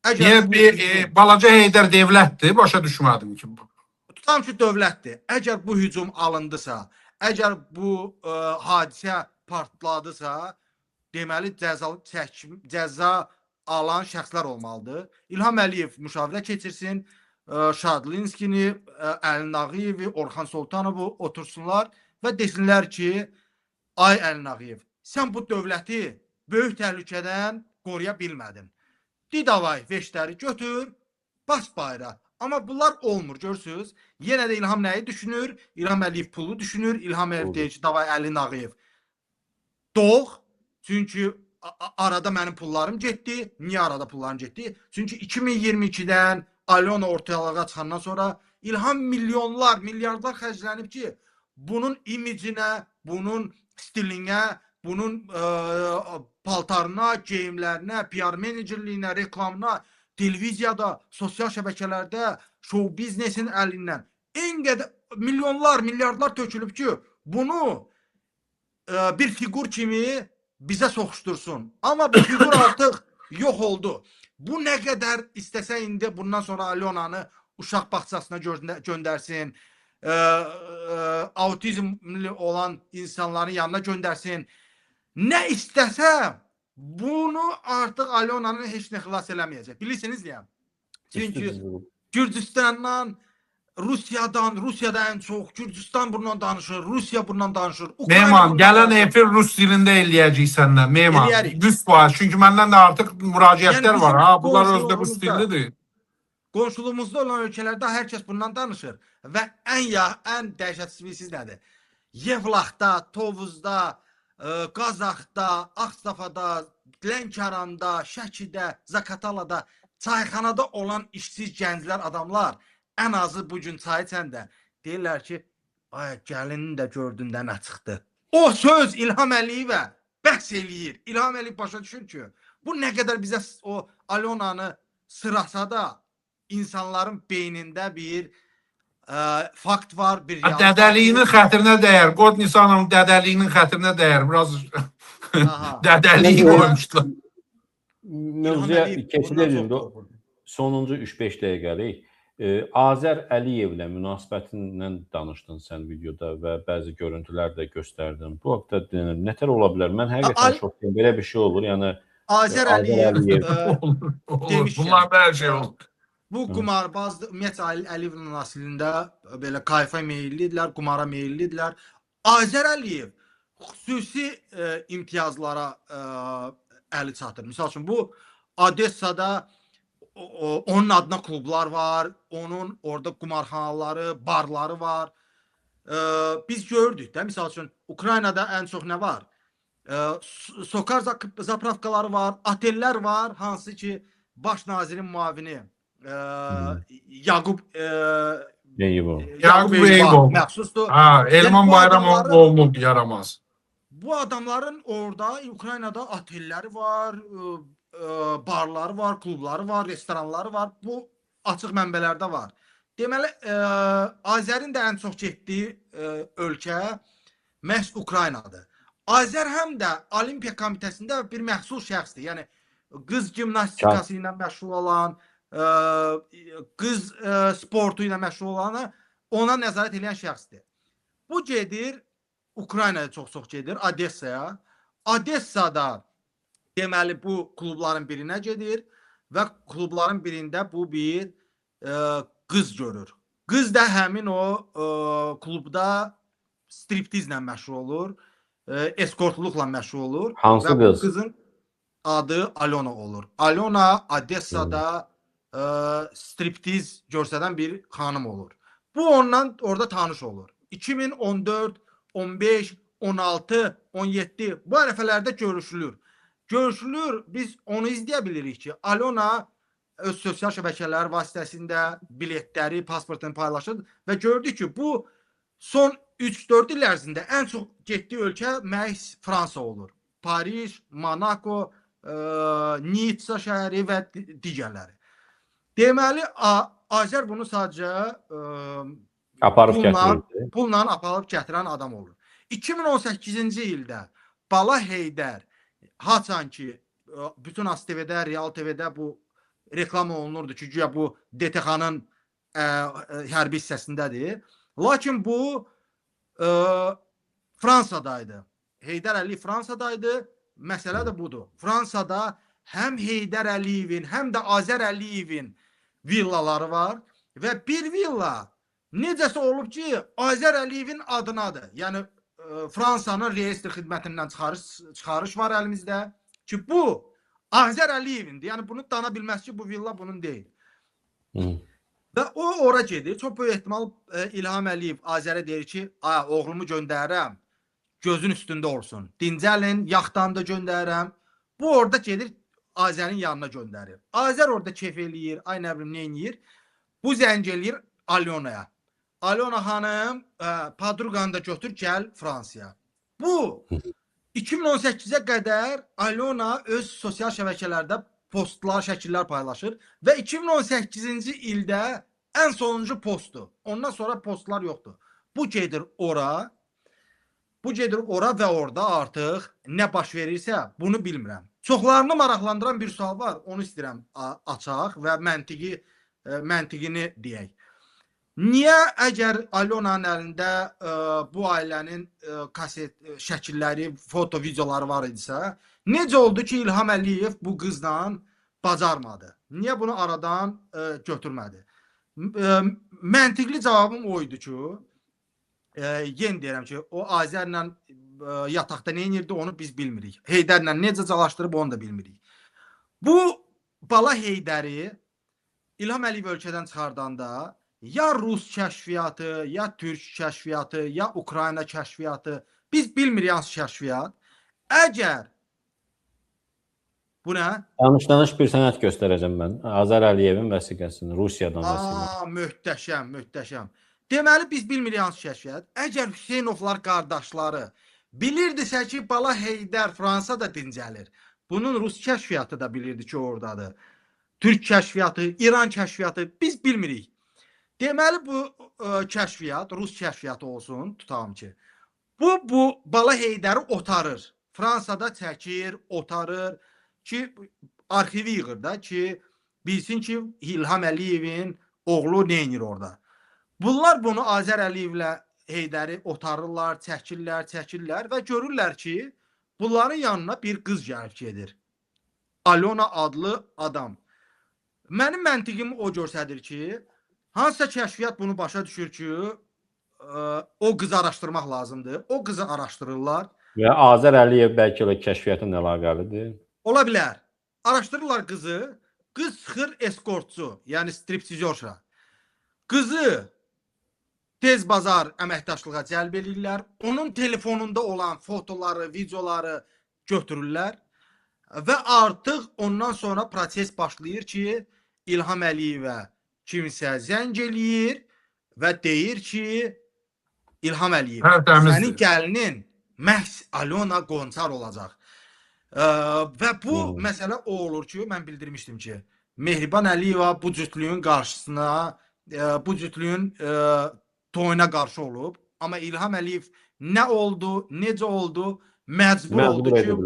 Niyə bir balaca Heydər devlətdir? Başa düşmədim ki. Tutam ki, dövlətdir. Əgər bu hücum alındısa, əgər bu hadisə partladısa, deməli cəza alan şəxslər olmalıdır. İlham Əliyev müşavirə keçirsin, Şadlinskini, Əli Nağıyevi, Orxan Sultanovu otursunlar və desinlər ki, ay Əli Nağıyev, sən bu dövləti böyük təhlükədən qoruya bilmədin. Didavay veşləri götür, bas bayra. Amma bunlar olmur, görürsünüz. Yenə də İlham nəyi düşünür? İlham Əliyev pulu düşünür. İlham Əliyev deyir ki, davay Əli Nağıyev doğ. Çünki arada mənim pullarım getdi. Niyə arada pullarım getdi? Çünki 2022-dən Alyona ortalığa çıxandan sonra İlham milyonlar, milyardlar xərclənib ki, bunun imicinə, bunun stilinə, bunun paltarına, geyimlərinə, PR menecerliyinə, reklamına, televiziyada, sosial şəbəkələrdə, şou biznesin əlindən en qədər milyonlar, milyardlar tökülüb ki, bunu bir fiqur kimi bizə soxuştursun. Amma bu fiqur artıq yox oldu. Bu nə qədər istəsə indi bundan sonra Alyonanı uşaq bağçasına göndərsin, autizmli olan insanların yanına göndərsin. Nə istəsə bunu artıq Alyonanı heç nə xilas eləməyəcək. Bilirsiniz niyə? Çünki Gürcüstandan, Rusiyadan, Rusiyada ən çox, Gürcüstan bundan danışır, Rusiya bundan danışır. Mehman, gələn efir rus dilində eləyəcək səndən, Mehman. 100%, çünki məndən də artıq müraciətlər var. Ha, bunlar özdə rus dillidir. Qonşuluğumuzda olan ölkələrdə hər kəs bundan danışır. Və ən dəhşətlisi bilirsiniz nədir? Yevlaxda, Tovuzda, Qazaxda, Ağstafada, Lənkəranda, Şəkidə, Zakatalada, çayxanada olan işsiz gənclər, adamlar ən azı bugün çay içəndə deyirlər ki, ay gəlini də gördün də nə çıxdı. O söz İlham Əliyevə bəs eləyir. İlham Əliyev başa düşür ki, bu nə qədər bizə o Alyonanı sırasa da insanların beynində bir fakt var, bir realite. Dədəliyinin xətrinə dəyər. Qod Nisanovun dədəliyinin xətrinə dəyər. Biraz dədəliyi qoymuşdular. Mövzuya keçilir indi. Sonuncu 3-5 dəqiqəlik. Azər Əliyevlə münasibətindən danışdın sən videoda və bəzi görüntülər də göstərdin. Bu haqda nətər ola bilər? Mən həqiqətən şokdayım. Belə bir şey olur. Yəni Azər Əliyev demişəm. Bunlar hər şey olur. Bu qumarbaz, ümumiyyətcə Əliyevin nasilində belə kayfa meyillidirlər, qumara meyillidirlər. Azər Əliyev xüsusi imtiyazlara əli çatır. Misal üçün, bu Odessada onun adına klublar var, onun orada qumarxanaları, barları var. Biz gördük də, misal üçün, Ukraynada ən çox nə var? Sokar zapravkaları var, otellər var, hansı ki, baş nazirin müavini Yaqub Eyübov məxsusdur. Ha, Elman Bayramov olub yaramaz. Bu adamların orada Ukraynada otelləri var, barları var, klubları var, restoranları var. Bu açıq mənbələrdə var. Deməli, Azərin də ən çox getdiyi ölkə məhz Ukraynadır. Azər həm də Olimpiya Komitəsində bir məxsus şəxsdir. Yəni, qız gimnastikası ilə məşğul olan, qız sportu ilə məşğul olanı ona nəzarət edən şəxsdir. Bu gedir, Ukraynaya çox-çox gedir, Odessaya. Odessada deməli, bu klubların birinə gedir və klubların birində bu bir qız görür. Qız da həmin o klubda striptizlə məşğul olur, eskortluqla məşğul olur. Hansı qız? Qızın adı Alona olur. Alona Odessada striptiz göstərən bir xanım olur. Bu ondan orada tanış olur. 2014, 15, 16, 17 bu ərəfələrdə görüşülür. Görüşülür, biz onu izləyə bilirik ki, Alona öz sosial şəbəkələr vasitəsində biletləri, pasportunu paylaşır və gördük ki, bu son 3-4 il ərzində ən çox getdiyi ölkə məhz Fransa olur. Paris, Monaco, Nitsa şəhəri və digərləri. Deməli, Azər bunu sadəcə pulla aparıb gətirən adam olur. 2018-ci ildə Bala Heydər haçan ki, bütün AzTV-də, Real TV-də bu reklam olunurdu ki, güya bu DTX-nın hərbi hissəsindədir. Lakin bu Fransadaydı. Heydər Əliyev Fransadaydı. Məsələ də budur. Fransada həm Heydər Əliyevin, həm də Azər Əliyevin villaları var və bir villa necəsə olub ki, Azər Əliyevin adınadır. Yəni, Fransanın reyestr xidmətindən çıxarış var əlimizdə ki, bu Azər Əliyevindir. Yəni, bunu dana bilməz ki, bu villa bunun deyil. Və o ora gedir. Çox böyük ehtimal İlham Əliyev Azərə deyir ki, oğlumu göndərirəm, gözün üstündə olsun. Dincəlin, yaxtanı da göndərirəm. Bu orada gedir, Azərin yanına göndərir. Azər orada kef eləyir, ay nə bilim, nə eləyir. Bu zəng eləyir Alonaya. Alona xanım, Padruqanı da götür, gəl Fransaya. Bu, 2018-ə qədər Alona öz sosial şəbəkələrdə postlar, şəkillər paylaşır və 2018-ci ildə ən sonuncu postdur. Ondan sonra postlar yoxdur. Bu gedir ora, bu gedir ora və orada artıq nə baş verirsə bunu bilmirəm. Çoxlarını maraqlandıran bir sual var, onu istəyirəm açaq və məntiqini deyək. Niyə əgər Alonanın əlində bu ailənin kaset şəkilləri, foto, videoları var idisə, necə oldu ki, İlham Əliyev bu qızla bacarmadı? Niyə bunu aradan götürmədi? Məntiqli cavabım o idi ki, yenə deyirəm ki, o Azərlə yataqda nə edirdi, onu biz bilmirik. Heydərlə necə calaşdırıb, onu da bilmirik. Bu Bala Heydəri İlham Əliyev ölkədən çıxardanda ya Rus kəşfiyyatı, ya Türk kəşfiyyatı, ya Ukrayna kəşfiyyatı, biz bilmirik hansı kəşfiyyat. Əgər bu nə? Danış-danış bir sənəd göstərəcəm mən. Azər Əliyevin vəsiqəsini, Rusiyadan vəsiqəsini. Möhtəşəm, möhtəşəm. Deməli, biz bilmirik hansı kəşfiyyat. Əgər Hüseynovlar qardaşları bilirdisə ki, Bala Heydər Fransada dincəlir. Bunun Rus kəşfiyyatı da bilirdi ki, oradadır. Türk kəşfiyyatı, İran kəşfiyyatı, biz bilmirik. Deməli, bu kəşfiyyat, Rus kəşfiyyatı olsun, tutalım ki, bu Bala Heydəri otarır. Fransada çəkir, otarır ki, arxivi yığır da ki, bilsin ki, İlham Əliyevin Oğlu nə edir orada? Bunlar bunu Azər Əliyevlə Heydəri otarırlar, çəkirlər, çəkirlər və görürlər ki, bunların yanına bir qız gəlib gedir. Alyona adlı adam. Mənim məntiqim o göstərir ki, hansısa kəşfiyyat bunu başa düşür ki, o qızı araşdırmaq lazımdır. O qızı araşdırırlar. Və Azər Əliyev bəlkə elə kəşfiyyatla əlaqəlidir. Ola bilər. Araşdırırlar qızı. Qız çıxır eskortçu, yəni striptizyorşa. Qızı tez bazar əməkdaşlığa cəlb eləyirlər. Onun telefonunda olan fotoları, videoları götürürlər və artıq ondan sonra proses başlayır ki, İlham Əliyevə kimsə zəng eləyir və deyir ki, İlham Əliyev, sənin gəlinin məhz Alyona Qonçar olacaq. Və bu məsələ o olur ki, mən bildirmişdim ki, Mehriban Əliyeva bu cütlüyün qarşısına, bu cütlüyün toyuna qarşı olub. Amma İlham Əliyev nə oldu, necə oldu, məcbur oldu ki,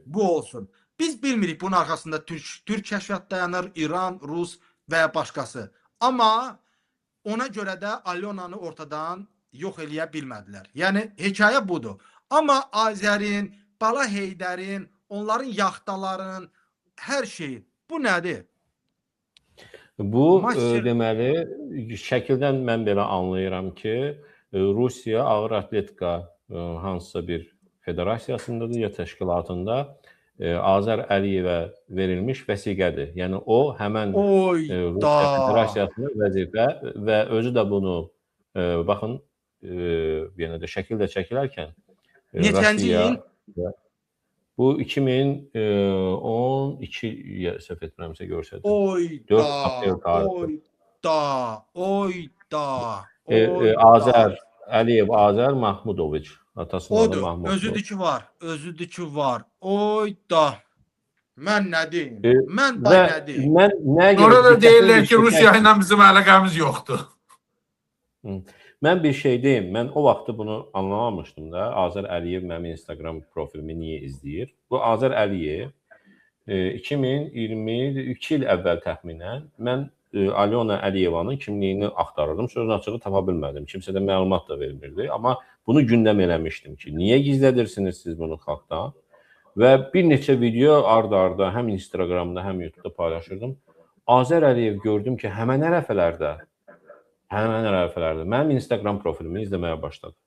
bu olsun. Biz bilmirik bunun arxasında Türk kəşfiyyat dayanır, İran, Rus və ya başqası. Amma ona görə də Alyonanı ortadan yox eləyə bilmədilər. Yəni, hekayə budur. Amma Azərin, Bala Heydərin, onların yaxtaların, hər şeyi. Bu nədir? Bu, deməli, şəkildən mən belə anlayıram ki, Rusiya ağır atletika hansısa bir federasiyasındadır ya təşkilatında Azər Əliyevə verilmiş vəsiqədir. Yəni, o həmən Rusiya Federasiyasının vəzifə və özü də bunu, baxın, yenə də şəkildə çəkilərkən neçənci il? Bu 2012 səhv etmirəmsə görsədim. Oyda, oyda, oyda. Azər Əliyev, Azər Mahmudoviç. Atasının adı Mahmudov. Özüdür ki var, özüdür ki var. Oyda. Mən nə deyim? Mən da nə deyim? Sonra da deyirlər ki, Rusiya ilə bizim əlaqəmiz yoxdur. Mən bir şey deyim, mən o vaxtı bunu anlamamışdım da, Azər Əliyev mənim Instagram profilimi niyə izləyir? Bu Azər Əliyev 2022 il əvvəl təxminən mən Alyona Əliyevanın kimliyini axtarırdım, sözün açığı tapa bilmədim, kimsə də məlumat da vermirdi, amma bunu gündəm eləmişdim ki, niyə gizlədirsiniz siz bunu xalqdan? Və bir neçə video arda-arda həm Instagramda, həm YouTube'da paylaşırdım. Azər Əliyev gördüm ki, həmən ərəfələrdə mənim Instagram profilimi izləməyə başladı.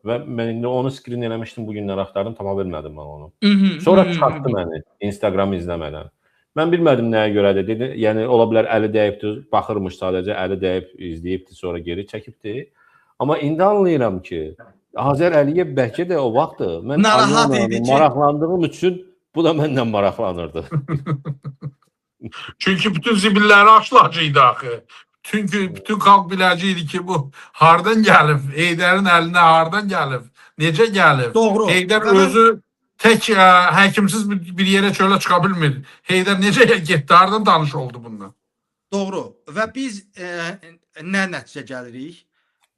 Və mən indi onu screen eləmişdim, bu günlər axtardım, tapa bilmədim mən onu. Sonra çıxartdı məni Instagram izləmədən. Mən bilmədim nəyə görədir. Dedi, yəni ola bilər əli dəyibdi, baxırmış sadəcə, əli dəyib, izləyibdi, sonra geri çəkibdi. Amma indi anlayıram ki, Azər Əliyev bəlkə də o vaxtı mən maraqlandığım üçün bu da məndən maraqlanırdı. Çünki bütün zibilləri açılacaqdı axı. Çünki bütün xalq biləcəkdi ki, bu hardan gəlib, Heydərin əlinə hardan gəlib, necə gəlib. Doğru. Heydər özü tək həkimsiz bir yerə çölə çıxa bilmir. Heydər necə getdi, hardan tanış oldu bundan? Doğru. Və biz nə nəticə gəlirik?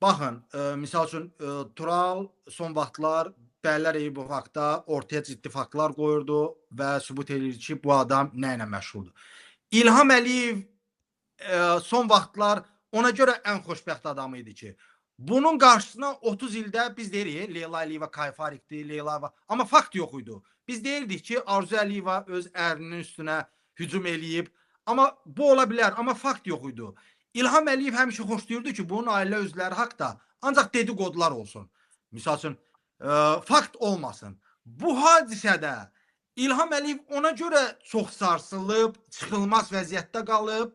Baxın, misal üçün, Tural son vaxtlar Bəylər Evi bu haqda ortaya ciddi faktlar qoyurdu və sübut edir ki, bu adam nə ilə məşğuldur. İlham Əliyev son vaxtlar ona görə ən xoşbəxt adamı idi ki, bunun qarşısına 30 ildə biz deyirik, Leyla Əliyeva kayfarikdir, Leyla, amma fakt yox idi. Biz deyirdik ki, Arzu Əliyeva öz ərinin üstünə hücum eləyib, amma bu ola bilər, amma fakt yox idi. İlham Əliyev həmişə xoşlayırdı ki, bunun ailə üzvləri haqda ancaq dedikodular olsun. Misal üçün, fakt olmasın. Bu hadisədə İlham Əliyev ona görə çox sarsılıb, çıxılmaz vəziyyətdə qalıb.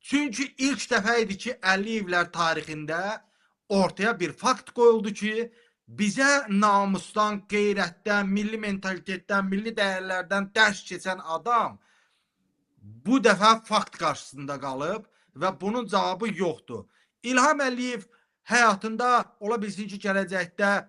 Çünki ilk dəfə idi ki, Əliyevlər tarixində ortaya bir fakt qoyuldu ki, bizə namusdan, qeyrətdən, milli mentalitetdən, milli dəyərlərdən dərs keçən adam bu dəfə fakt qarşısında qalıb və bunun cavabı yoxdur. İlham Əliyev həyatında ola bilsin ki, gələcəkdə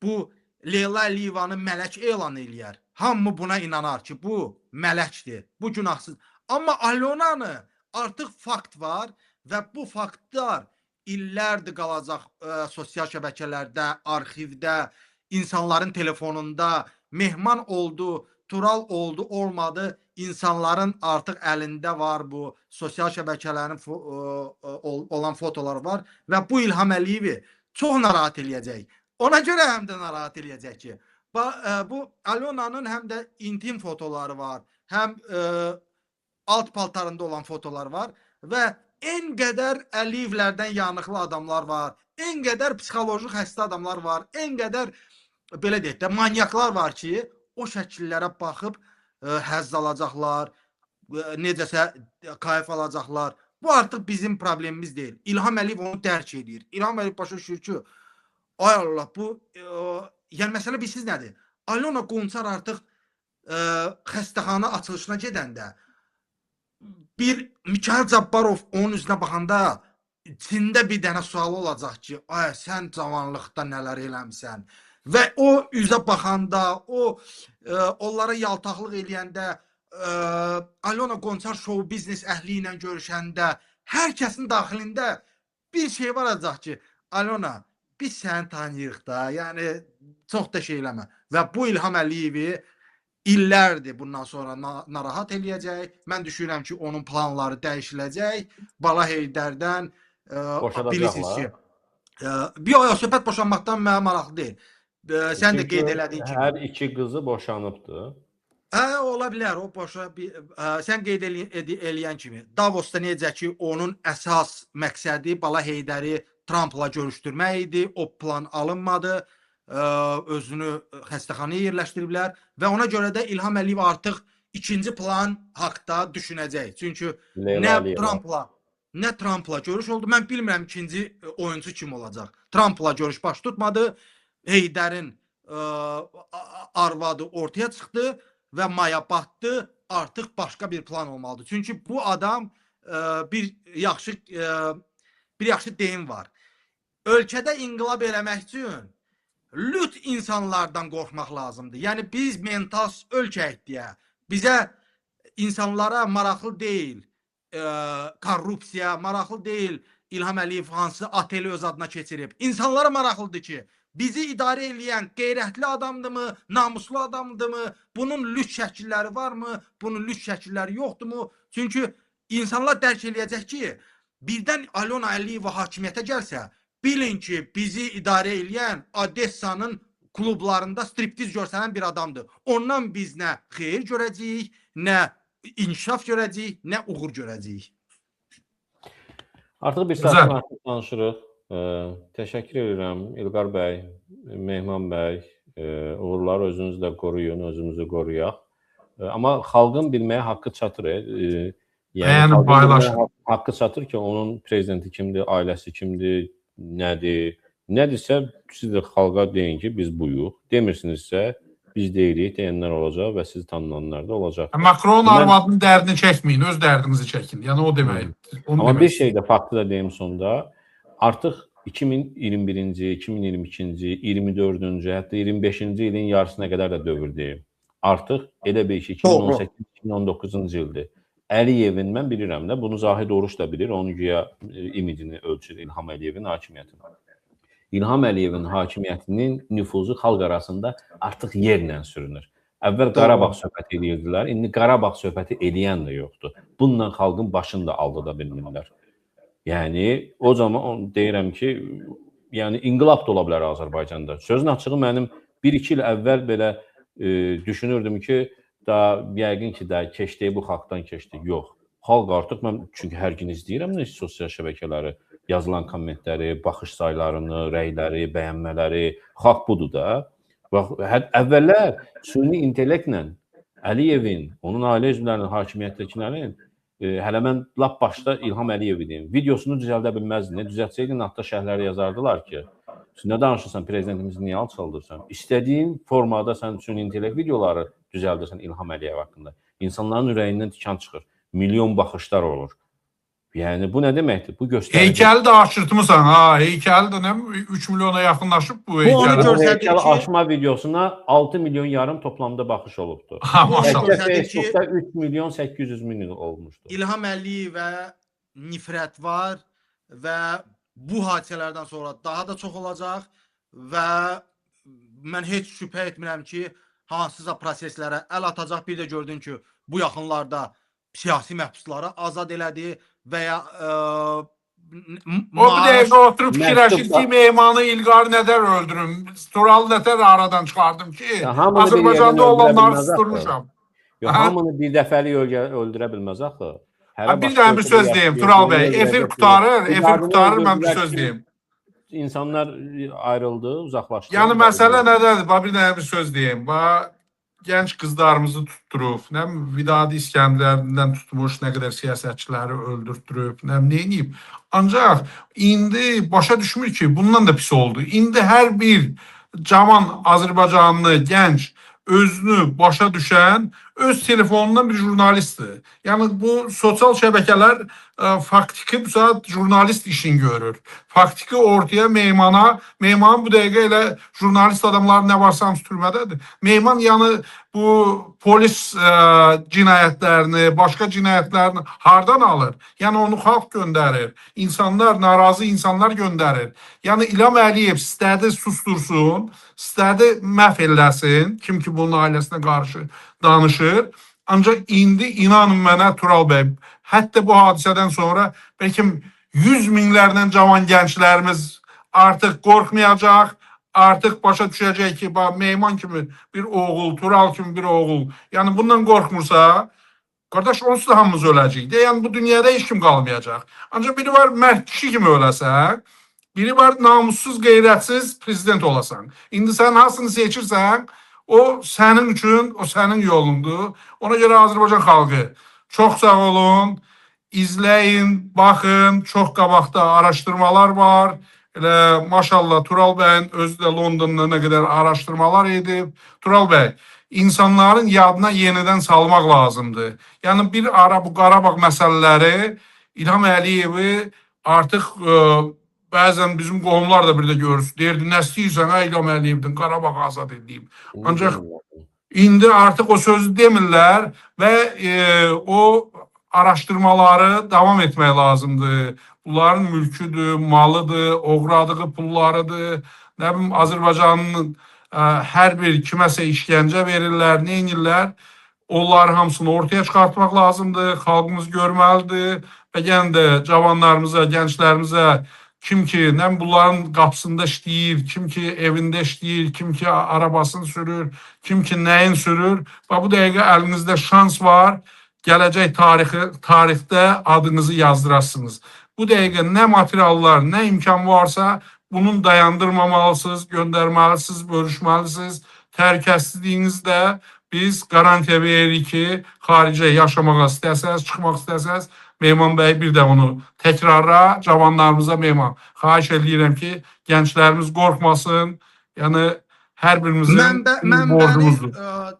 bu Leyla Əliyevanı mələk elan eləyər. Hamı buna inanar ki, bu mələkdir, bu günahsız. Amma Alyonanı artıq fakt var və bu faktlar illərdir qalacaq sosial şəbəkələrdə, arxivdə, insanların telefonunda. Mehman oldu, Tural oldu, olmadı. insanların artıq əlində var bu sosial şəbəkələrin olan fotolar var və bu İlham Əliyevi çox narahat eləyəcək. Ona görə həm də narahat eləyəcək ki, bu Alyonanın həm də intim fotoları var, həm alt paltarında olan fotolar var və en qədər Əliyevlərdən yanıqlı adamlar var, en qədər psixoloji xəstə adamlar var, en qədər belə deyək də manyaklar var ki, o şəkillərə baxıb həzz alacaqlar, necəsə kayf alacaqlar. Bu artıq bizim problemimiz deyil. İlham Əliyev onu dərk edir. İlham Əliyev başa düşür ki, ay Allah, bu yəni məsələ bilsiz nədir? Alyona Qonçar artıq xəstəxana açılışına gedəndə bir Mikayıl Cabbarov onun üzünə baxanda içində bir dənə sual olacaq ki, ay sən cavanlıqda nələr eləmisən? Və o üzə baxanda, o onlara yaltaqlıq eləyəndə, Alyona Qonçar şou biznes əhli ilə görüşəndə, hər kəsin daxilində bir şey varacaq ki, Alyona, biz səni tanıyırıq da, yəni çox da şey eləmə. Və bu İlham Əliyevi illərdir bundan sonra narahat eləyəcək. Mən düşünürəm ki, onun planları dəyişiləcək. Bala Heydərdən bilirsiniz ki, bir o söhbət boşanmaqdan mənə maraqlı deyil. Sən də qeyd elədiyin kimi. Hər iki qızı boşanıbdı. Ola bilər, o boşa sən qeyd eləyən kimi. Davosda necə ki, onun əsas məqsədi Bala Heydəri Trampla görüşdürmək idi. O plan alınmadı. Özünü xəstəxanaya yerləşdiriblər və ona görə də İlham Əliyev artıq ikinci plan haqda düşünəcək. Çünki nə Trampla görüş oldu. Mən bilmirəm ikinci oyuncu kim olacaq. Trampla görüş baş tutmadı. Heydərin arvadı ortaya çıxdı və maya batdı. Artıq başqa bir plan olmalıdır. Çünki bu adam bir yaxşı deyim var. Ölkədə inqilab eləmək üçün lüt insanlardan qorxmaq lazımdır. Yəni biz mental ölkəyik deyə bizə insanlara maraqlı deyil korrupsiya, maraqlı deyil İlham Əliyev hansı oteli öz adına keçirib. İnsanlara maraqlıdır ki, bizi idarə eləyən qeyrətli adamdırmı, namuslu adamdırmı, bunun lüt şəkilləri varmı, bunun lüt şəkilləri yoxdurmu? Çünki insanlar dərk eləyəcək ki, birdən Alyona Əliyeva hakimiyyətə gəlsə, bilin ki, bizi idarə eləyən Odessanın klublarında striptiz görsənən bir adamdır. Ondan biz nə xeyir görəcəyik, nə inkişaf görəcəyik, nə uğur görəcəyik. Artıq bir saatdan artıq danışırıq. Təşəkkür edirəm İlqar bəy, Mehman bəy. Uğurları özünüzü də qoruyun, özümüzü qoruyaq. Amma xalqın bilməyə haqqı çatır. Yəni haqqı çatır ki, onun prezidenti kimdir, ailəsi kimdir, nədir? Nədirsə, siz də xalqa deyin ki, biz buyuq. Demirsinizsə, biz deyilik, deyənlər olacaq və sizi tanınanlar da olacaq. Macron arvadının dərdini çəkməyin, öz dərdinizi çəkin. Yəni o demək. Amma bir şey də faktı da deyim sonda, artıq 2021-ci, 2022-ci, 24-cü, hətta 25-ci ilin yarısına qədər də dövr deyil. Artıq elə bil ki, 2018-2019-cu ildir. Əliyevin, mən bilirəm də, bunu Zahid Oruç da bilir, onun güya imicini ölçür İlham Əliyevin hakimiyyətini. İlham Əliyevin hakimiyyətinin nüfuzu xalq arasında artıq yerlə sürünür. Əvvəl Qarabağ söhbəti eləyirdilər, indi Qarabağ söhbəti eləyən də yoxdur. Bununla xalqın başını da aldada bilmirlər. Yəni, o zaman deyirəm ki, yəni inqilab da ola bilər Azərbaycanda. Sözün açığı mənim 1-2 il əvvəl belə düşünürdüm ki, da yəqin ki, da keçdi, bu xalqdan keçdi. Yox. Xalq artıq, mən çünki hər gün izləyirəm sosial şəbəkələri, yazılan kommentləri, baxış saylarını, rəyləri, bəyənmələri, xalq budur da. Bax, əvvəllər süni intellektlə Əliyevin, onun ailə üzvlərinin, hakimiyyətdəkilərin, hələ mən lap başda İlham Əliyev idim, videosunu düzəldə bilməzdin. Düzəltsəydin, hatta şərhləri yazardılar ki, nə danışırsan, prezidentimizi niyə alçaldırsan? İstədiyin formada sən süni intellekt videoları düzəldirsən İlham Əliyev haqqında. İnsanların ürəyindən tikan çıxır. Milyon baxışlar olur. Yəni, bu nə deməkdir? Bu göstərir. Heykəli də aşırtmısan, ha. Heykəli də nə? 3 milyona yaxınlaşıb bu heykəli. Bu heykəli aşma videosuna 6 milyon yarım toplamda baxış olubdur. Ha, maşallah. Facebookda 3 milyon 800 min olmuşdur. İlham Əliyevə nifrət var və bu hadisələrdən sonra daha da çox olacaq və mən heç şübhə etmirəm ki, hansısa proseslərə əl atacaq. Bir də gördün ki, bu yaxınlarda siyasi məhbusları azad elədi və ya o bir dəqiqə oturub fikirləşir ki, Meymanı İlqar nədər öldürüm, Turalı nədər aradan çıxardım ki, Azərbaycanda olanları susturmuşam. Yox, hamını bir dəfəlik öldürə bilməz axı. Bir dənə bir söz deyim, Tural bəy, efir qurtarır, efir qurtarır, mən bir söz deyim. İnsanlar ayrıldı, uzaqlaşdı. Yəni, məsələ nədədir? Bax, bir dənə bir söz deyim. Bax, gənc qızlarımızı tutdurub, nə Vidadi İskəndərdən tutmuş, nə qədər siyasətçiləri öldürtdürüb, nə neyiniyib. Ancaq indi başa düşmür ki, bundan da pis oldu. İndi hər bir cavan Azərbaycanlı gənc özünü başa düşən öz telefonundan bir jurnalistdir. Yəni bu sosial şəbəkələr faktiki bu saat jurnalist işini görür. Faktiki ortaya Meymana, Meyman bu dəqiqə elə jurnalist adamlar nə varsa hamısı türmədədir. Meyman yəni bu polis cinayətlərini, başqa cinayətlərini hardan alır? Yəni onu xalq göndərir. İnsanlar, narazı insanlar göndərir. Yəni İlham Əliyev istədi sustursun, istədi məhv eləsin, kim ki bunun ailəsinə qarşı danışır. Ancaq indi inanın mənə Tural bəy, hətta bu hadisədən sonra bəlkə 100 minlərlə cavan gənclərimiz artıq qorxmayacaq, artıq başa düşəcək ki, bax, Meyman kimi bir oğul, Tural kimi bir oğul, yəni bundan qorxmursa, qardaş, onsuz da hamımız öləcəyik. Yəni bu dünyada heç kim qalmayacaq. Ancaq biri var mərd kişi kimi öləsən, biri var namussuz, qeyrətsiz prezident olasan. İndi sən hansını seçirsən, o sənin üçün, o sənin yolundur. Ona görə Azərbaycan xalqı, çox sağ olun, izləyin, baxın, çox qabaqda araşdırmalar var. Elə maşallah Tural bəyin özü də Londonda nə qədər araşdırmalar edib. Tural bəy, insanların yadına yenidən salmaq lazımdır. Yəni bir ara bu Qarabağ məsələləri İlham Əliyevi artıq bəzən bizim qohumlar da bir də görürsün. Deyirdi, nə istəyirsən, hə, İlham Əliyevdən Qarabağ azad edeyim. Ancaq indi artıq o sözü demirlər və o araşdırmaları davam etmək lazımdır. Bunların mülküdür, malıdır, oğradığı pullarıdır. Nə bilim, Azərbaycanın hər bir kiməsə işgəncə verirlər, nə edirlər? Onları hamısını ortaya çıxartmaq lazımdır, xalqımız görməlidir və yenə də cavanlarımıza, gənclərimizə kim ki, nə bunların qapısında işləyir, kim ki evində işləyir, kim ki arabasını sürür, kim ki nəyin sürür. Bax, bu dəqiqə əlinizdə şans var, gələcək tarixdə adınızı yazdırasınız. Bu dəqiqə nə materiallar, nə imkan varsa bunun dayandırmamalısınız, göndərməlisiniz, bölüşməlisiniz. Təhlükəsizliyinizdə biz qarantiya veririk ki, xaricə yaşamağa istəsəniz, çıxmaq istəsəniz, Meyman bəy bir də onu təkrarla cavanlarımıza Meyman. Xahiş edirəm ki, gənclərimiz qorxmasın. Yəni hər birimizin borcumuzdur.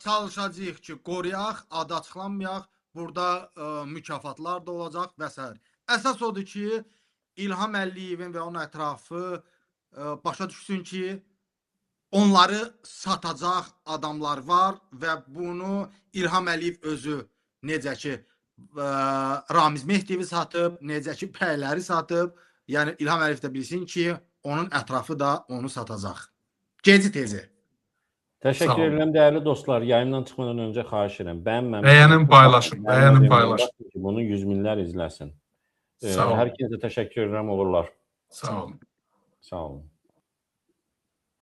Çalışacağıq ki, qoruyaq, adı açıqlanmayaq. Burada mükafatlar da olacaq və s. Əsas odur ki, İlham Əliyevin və onun ətrafı başa düşsün ki, onları satacaq adamlar var və bunu İlham Əliyev özü necə ki, Ramiz Mehdiyevi satıb, necə ki, bəyləri satıb. Yəni İlham Əliyev də bilsin ki, onun ətrafı da onu satacaq. Geci tezi. Təşəkkür edirəm dəyərli dostlar. Yayımdan çıxmadan öncə xahiş edirəm. Bəyənməmişsiniz. Bəyənin, paylaşın. Bəyənin, paylaşın. Bunu 100 minlər izləsin. Hər kəsə təşəkkür edirəm, uğurlar. Sağ olun. Sağ olun.